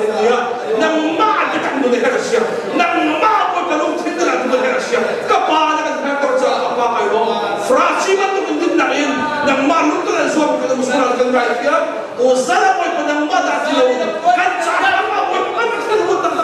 nangmah ka tak nu na her sia nangmah Bawipa lungthin na rak nu na her sia ka pa na kan her tor ca ka pa kai lo Frasi bantuk in dinnak in nangmah lungthin an zuam kan musural kan rai thiam to zala Bawipa nangmah dah ti lo kan ca nangmah Bawipa kan Pathian ruat tak na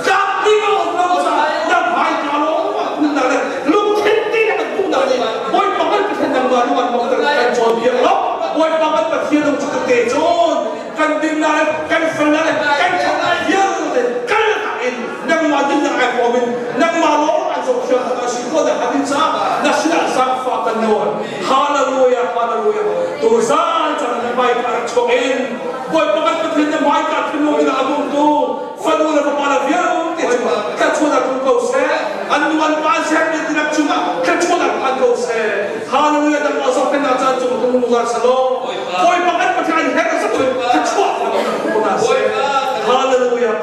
tlak ti ko lo ca na hmai ka lo ma kun na le lungthin ti na kan tu na ni Bawipa kan Pathian nangmah lung an mong kan cawn biak lo Bawipa kan Pathian lung cu kan te cun kan dinnak le kan felnak le kan ṭhatnak vialte kal tak in nangmah dinnak ai huam in nangmah lawng an zohthiam tak a si khawh nak hnga ding caah na sinah zaangfah kan nawl. Hallelujah, hallelujah. Tuzaan caan na hmaika rak chuak in Bawipa kan Pathian na hmaika thinlung in a bawmtu fanu le fapa le vialte cungah thluachuahnak tlung ko seh. An nu an pa an sermi dihlak cungah thluachuahnak phan ko seh. Hallelujah, nangmah zohkhenhnak caan cung tlung zungzal selaw Bawipa kan Pathian her zong thluachuah ko hna seh. Hallelujah.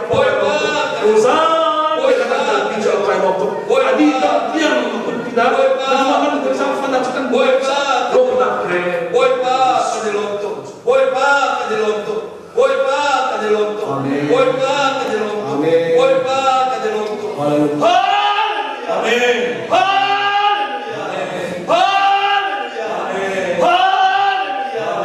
Tuzaan te kan kalpi cu a kai nuam tuk. A dih dong tiang kun pinah nangmah kan zaangfahnak cu kan lawmnak he. Bawipa kan i lawm tuk. Bawipa kan i lawm tuk. Bawipa kan i lawm tuk. Bawipa kan i lawm tuk. Bawipa kan i lawm tuk. Hallelujah. Amen. Hallelujah. Hallelujah. Hallelujah.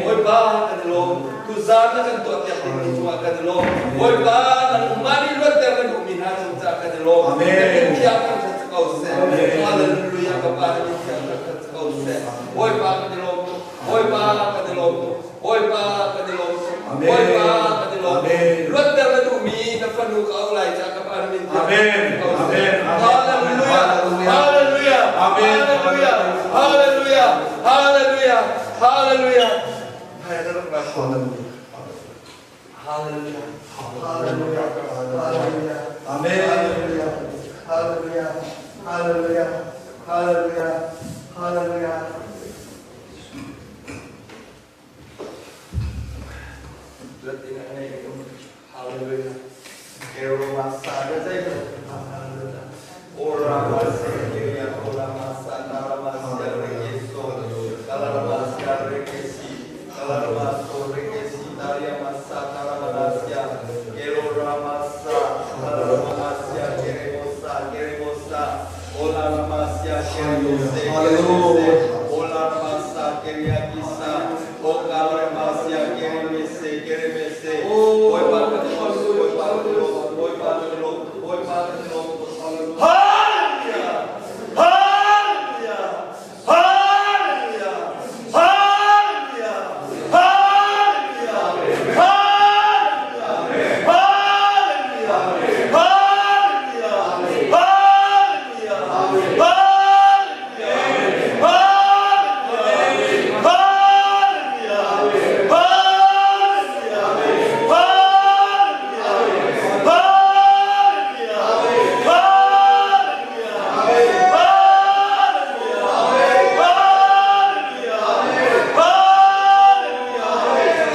Bawipa kan i lawm. Tuzaan na kan tuahpiak dingmi cungah kan i lawm. Bawipa nangmah nih luatter na duhmi hna cung caah kan i lawm. Na min thiang kan ṭhat ko seh. Hallelujah. Ka Pa na min thiang kan ṭhat ko seh. Bawipa kan i lawm tuk. Bawipa kan i lawm tuk. Bawipa kan i lawm tuk. Bawipa kan i lawm tuk. Luatter na duhmi na fanu ka auh lai caah ka Pa na min thiang Amen. Amen. Hallelujah. Hallelujah. Amen. Hallelujah. Hallelujah. Hallelujah. Hallelujah. Hallelujah. Hallelujah. Hallelujah. Amen. Hallelujah. Hallelujah. Hallelujah. Hallelujah. Hallelujah. Hallelujah. Hallelujah! Hallelujah! Hallelujah! Hallelujah! Hallelujah! Hallelujah! Hallelujah! Hallelujah! Hallelujah! Hallelujah! Hallelujah! Hallelujah! Hallelujah!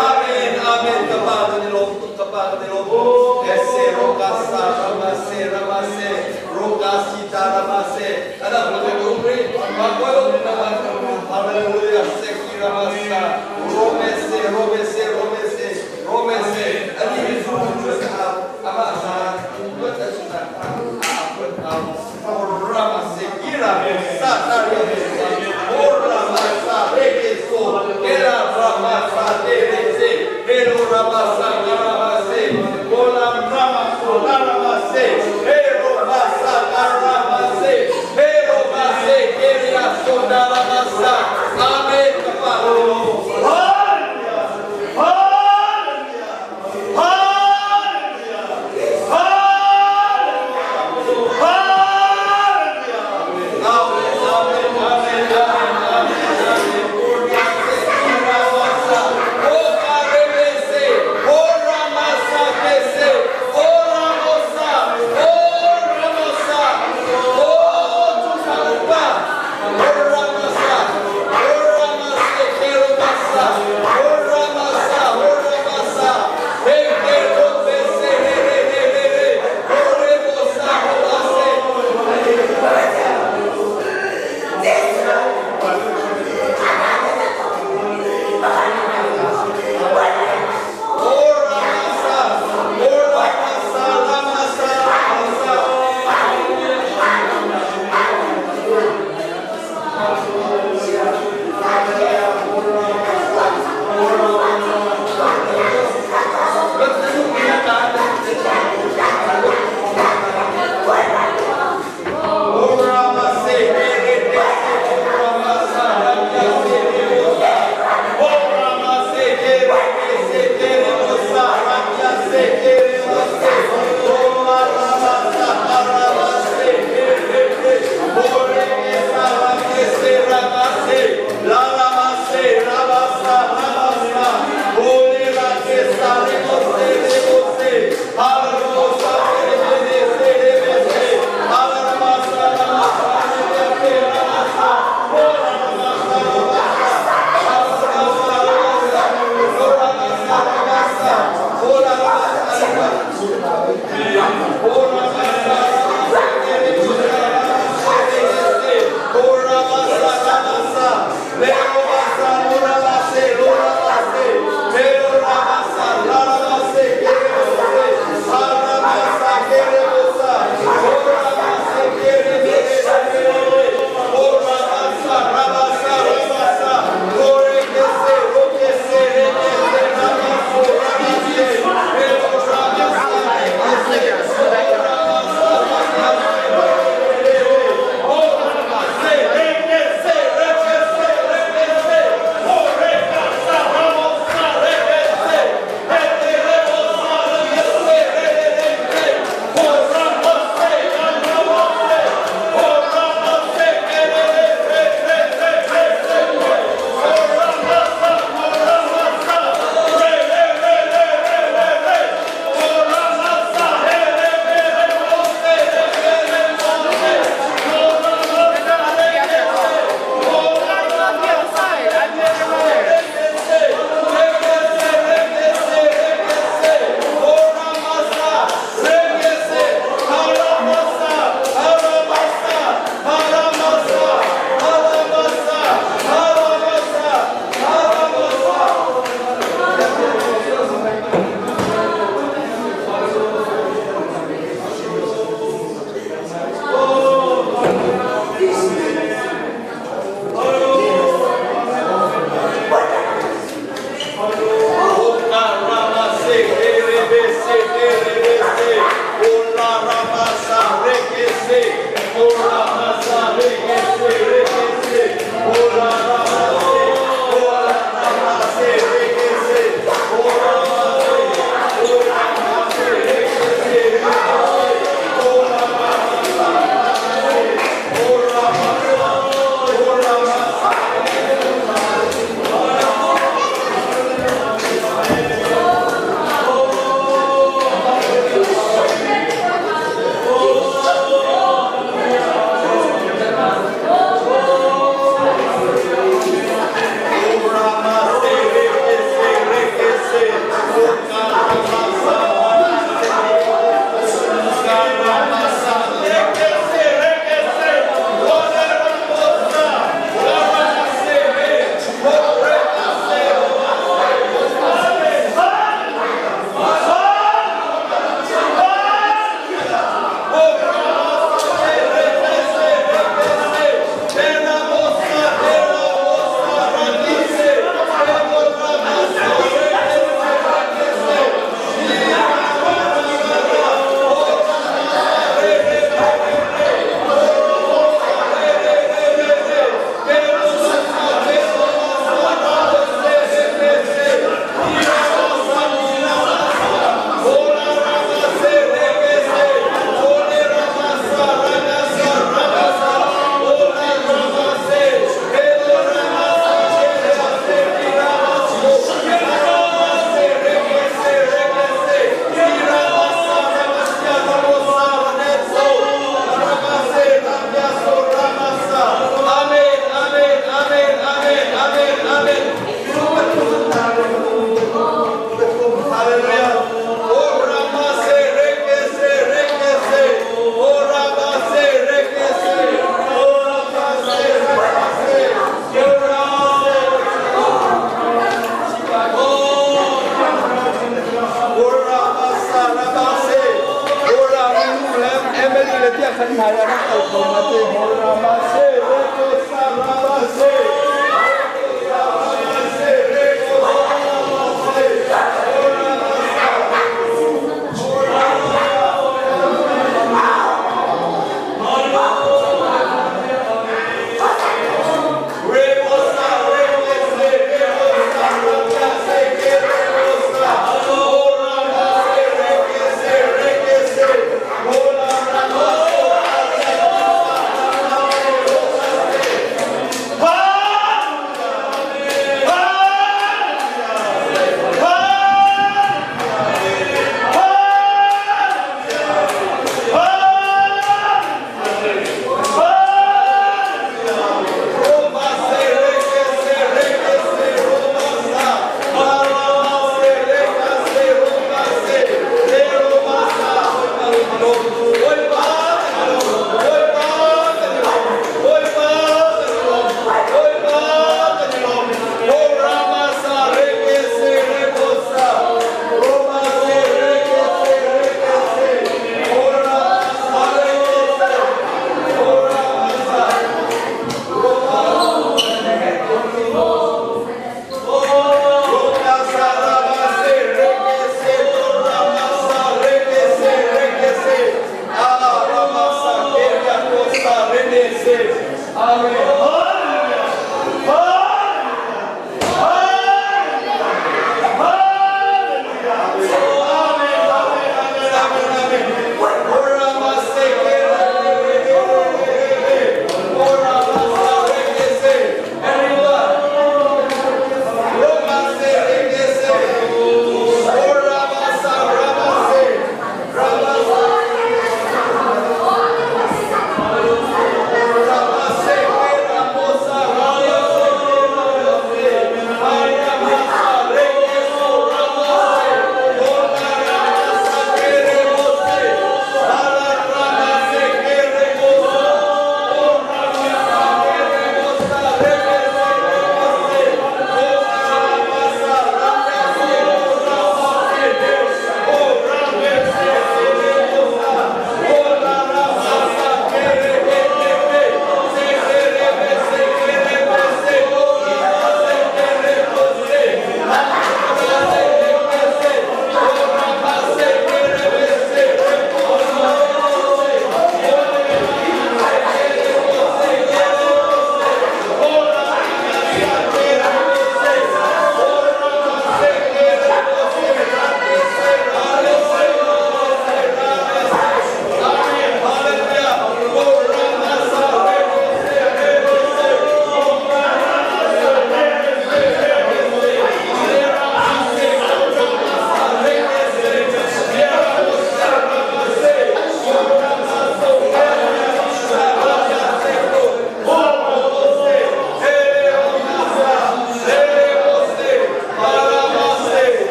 Amen, amen. Kapa kan ilom tuk, kapa kan ilom tuk. Ese roka sa ramase ramase roka sita ramase. Ada boleh umri, bakwalo nama Hallelujah. Seki ramasa romese romese romese romese. Ani hizu sa ama sa buat sa ramase kira sa taria Ora masa rekeso, era ramasa terese, ero ramasa karamase, ola ramaso ramase, ero masa karamase, ero mase keria sonda ramasa. Amen. Kapa. Thai a rak kal kho na te Rama se re ko sa rama se.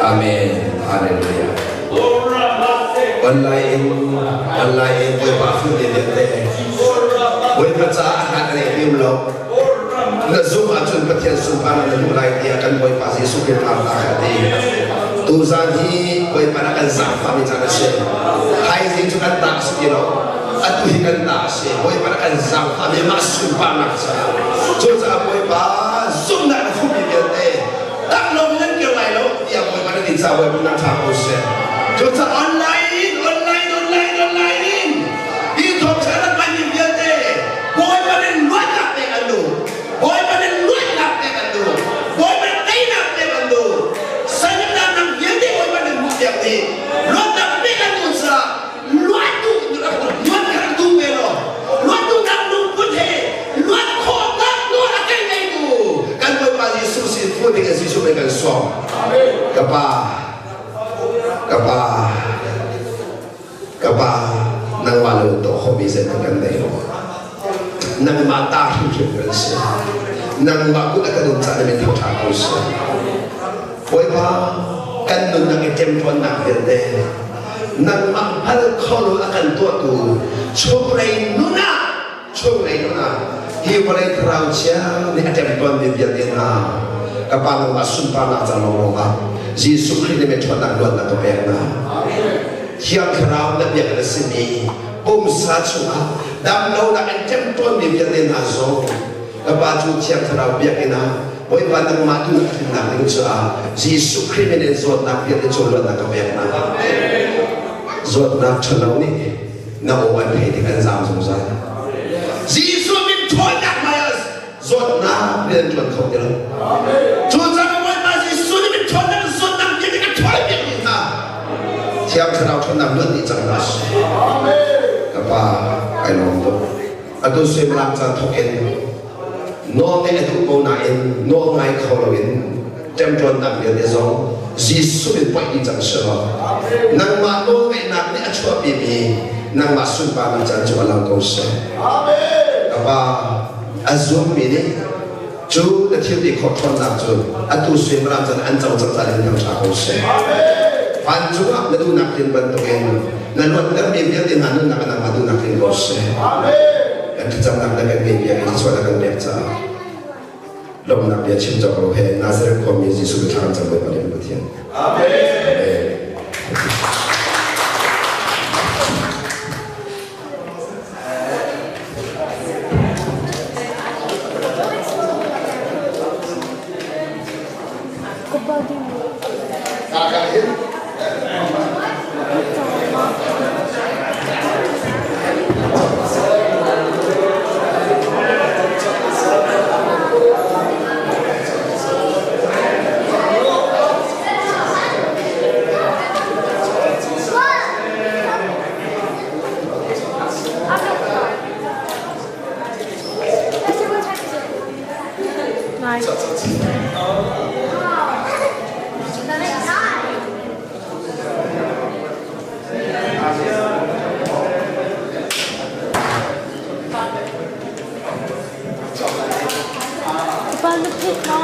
Amen. Hallelujah. Online in online in Bawipa fu te vialte Bawipa caah hna kan ei tim lo. Na zum ahcun Pathian sunparnak na hmuh lai tiah kan Bawipa Jesuh Khrih thar ta kha ti. Tuzan hi Bawipa na kan zaangfahmi caan a si. Thaizing cu kan ta a si ti lo. Atu hi kan ta a si. Bawipa na kan zaangfahmi mah sunparnak caah. Cucaah Bawipa zumhnak na fuhmi vialte tak lo nan kir lai lo tiah Bawipa na ti caah Bawipa na ṭha ko seh. Cucaah online online online online in hi thawngṭha rak ngaimi vialte Bawipa nih luatnak pek an duh. Bawipa nih luatnak pek an duh. Bawipa nih teinak pek an duh. Salimnak nang vialte Bawipa nih hmuhpiak dih. Luatnak pek an duh caah luat duh luat kha rak duh ve law luat duhnak lungput he luat khawhnak nawl a kan ngeitu kan Bawipa Jesuh sin fuh ding in Jesuh nih kan sawm. Ka pa, ka pa, ka pa, nangmah lo tuah khawhmi zeihmanh kan nei lo. Nangmah ta hrimhrim kan si. Nangmah kut a kan um caah na min thangṭha ko seh. Bawipa, Kan nunnak i ṭemṭawnnak vialte nangmah hngal kho lo a kan tuahtu chunglei nun ah chunglei nun ah hi vawlei thlarau chia nih a ṭemṭawnmi vialte hna ka Pa nangmah sunparnak ca lawnglawng ah Jesuh Khrih nih ṭhawnnak luatnak ka pek hna. Thiang Thlarau na biak na simi pumsa chungah damlonak in ṭemṭawnmi vialte hna zong ka Pa cu Thiang Thlarau biakinn ah Bawipa nangmah tu na tlinnak ding caah Jesuh Khrih min in zawtnak vialte cu luatnak ka pek hna. Zawtnak ṭhalo nih na aw an theih tik an zaam zungzal. Jesuh min ṭhawnnak hmaiah zawtnak rian ṭuan kho ti lo. Cucaah Bawipa Jesuh nih min ṭhawnnak zawtnak vialte ka ṭhawl piak dih hna. Thiang Thlarau ṭhawnnak luat dih cang hna seh. Ka Pa, kai lawm tuk. Atu suimilam caan thawk in nawl ngeih a duh ko nain nawl ngai kho loin ṭemṭawnnak vialte zong Jesuh in poih dih cang seh law nangmah nawl ngeihnak nih a chuahpimi nangmah sunparnak caan cu a lang ko seh. Ka Pa, a zummi nih cu na thil ti khawh ṭhawnnak cu atu suimilam caan an co cang caan in thangṭha ko seh. Vancung ah na duhnak tlin bantukin na luattermi vialte hna nunnak ah nangmah duhnak tling ko seh. Kan thlacamnak na kan ngeih piak i thluachuah na kan pek caah lawmhnak bia chim cawk lo he Nazareth khuami Jesuh thla kan cam Bawipa le Pathian. Amen. Kapal na pit, no?